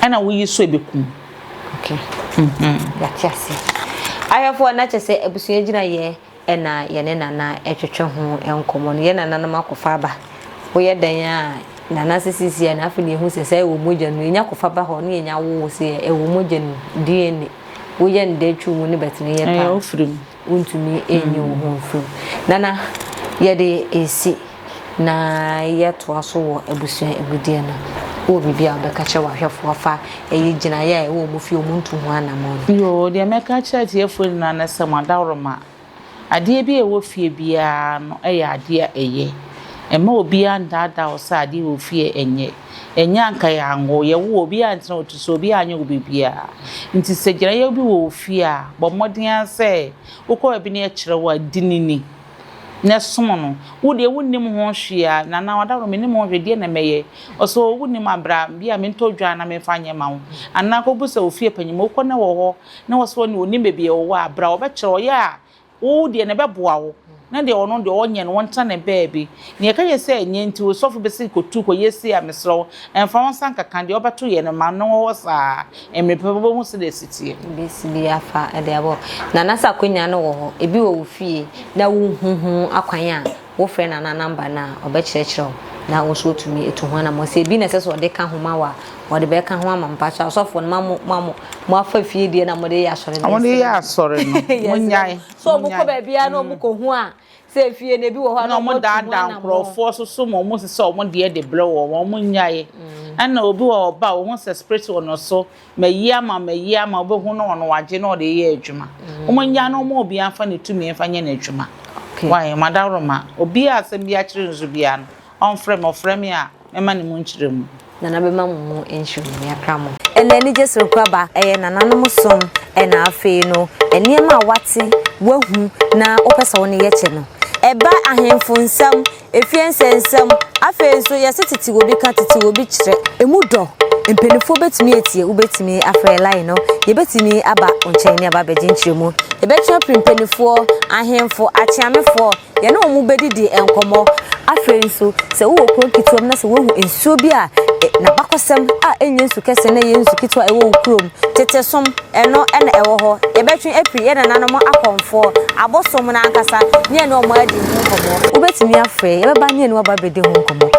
Ɛna woyi so ɛbɛkum. Okay. Mm-hmm. Yɛate ase. Ahwɛfoɔ na kyɛ sɛ abusua gyina yɛ ɛna yɛne nana ɛtwetwe ho nkɔmmɔ no yɛ nananom akɔfa aba. Woyɛ dɛn a nana sisisi a na afei na yɛhu sɛ sɛ ɛwɔ mogya no yɛnya kɔfa ba hɔ ne yɛnya wo sɛ ɛwɔ mogya no DNA. Woyɛ no dɛ twi mu ne bɛtene yɛ paa. Wontumi nyi wo ho mfiri mu. Nana, yɛde resi na yɛatoa so wɔ abusua agudeɛ no. Wowɔ biribi a wobɛka kyerɛ w'ahwɛfoɔ afa ɛyɛ gyinaeɛ a ɛwɔ wɔn fie a wɔntu ho anammɔn no? Yoo, deɛ mɛka akyerɛ atiefoɔ nyinaa ne sɛ mo adaworoma Adeɛ bi a ɛwɔ fie biara no yɛ adeɛ a ɛyɛ. Mma obiara nnaadaa wo sɛ adeɛ wɔ fie nyɛ. Ɛnyɛ anka yɛanwo, yɛwo wo, obiara antena wo ti so, obiara anyɛ wo biribiara. Nti sɛ gyinaeɛ bi wɔ wo fie a, bɔ mmɔden ara sɛ wokɔ baabi na yɛkyerɛ wo a, di no ni na som no. Wo deɛ wonnim ho hwee a, Nana Ɔdaworo mennim ho hwee, deɛn na mɛyɛ? Ɔsɛ oo wonnim a bra, bi a mentɔ dwa na memfa nyɛ mma wo. Anaa kɔbisa wo fie panin, wokɔ na ɛwɔ hɔ na wɔsɛ wɔne ɔnim baabi a ɔwɔ a, bra ɔbɛkyerɛ wo. Ɔyɛ a, wo deɛ no ɛbɛboa wo, na deɛ ɔno deɛ ɔnyɛ no, wɔntena ne baabi. Nea ɛka yɛ sɛ ɛnyɛ nti, wo sɔfo bɛsi kɔtu kɔyɛ sei a, mesrɛ wo, mfa wo nsa nkaka deɛ ɔbɛto yɛ no, ma no wɔ hɔ saa. Mmerɛ pɛ wobɛhu sɛdeɛ ɛsi teɛ. Bɛsi bi afa de abɔ. Nana sɛ akwanya no wɔ hɔ, ebi wɔ wo fie na wonhu ho akwan a, Wofrɛ Nana number no a, ɔbɛkyerɛkyerɛ wo na wo nso woatumi atu ho anammɔn. Sɛ ebi na ɛsɛ sɛ ɔde ka ho ma wo a, ɔde bɛka ho ama wo. Mpakyɛw asɔfoɔ no, ma mo, ma mo, moafa fie deɛ na mode yɛ asɔre no. Mode yɛ asɔre no, monyae. So wɔn kɔ baabiara na wɔn kɔ hu a, Sɛ efie no ebi wɔ hɔ a na na wɔn wɔatu ho daadaa anammɔn. nkorɔfoɔ so so ma wɔn sesa wɔn deɛ de brɛ wɔn, wɔn nnyae. Ɛna obi wɔ ɔba a wɔn sɛ spirit wɔ no so, mayi ama, mayi ama, wobɛhu na ɔno wagye na ɔde yɛ adwuma. Wɔn nnyae na wɔn obiara mfa ne tumi mfa nyɛ n'adwuma. Why, madaworoma, obiara asɛm bi akyerɛ no so biara no, ɔmfrɛ me, ɔfrɛ me a, mɛma ne mu nkyerɛmu. Nana bɛma mo mu nkyerɛmu, yɛakra mo. Ɛna anigye soronko aba, ɛyɛ nananom som, ɛna afei no nneɛma a woate, woahu na wopɛ sɛ wo ne yɛ kyɛ no. Ɛba ahemfo nsɛm, efie nsɛnsɛm, afei nso yɛse tete obi ka, tete obi kyerɛ. Emu dɔ, mpanimfoɔ bɛtumi atie, wobɛtumi afrɛ line no, yɛbɛtumi aba wo nkyɛn ne aba abɛgye nkyerɛmu. Yɛbɛtwe apiri mpanimfoɔ, ahemfo, akyeamefoɔ, Yɛne wɔn bɛdidi nkɔmmɔ. Afei nso, sɛ wowɔ kuro nketewa mu na sɛ woahu nsuo bi a n'abakɔsɛm a ɛnyɛ nsu kɛse na ɛyɛ nsu ketewa a ɛwɔ wo kurom, tete som, ɛno na ɛwɔ hɔ. Yɛbɛtwe afiri yɛn nananom akɔmfoɔ, abosom no ankasa, ne yɛne wɔn adi ho nkɔmmɔ. Wobɛtumi afrɛ, yɛbɛba ne yɛne wo aba abɛdi ho nkɔmmɔ.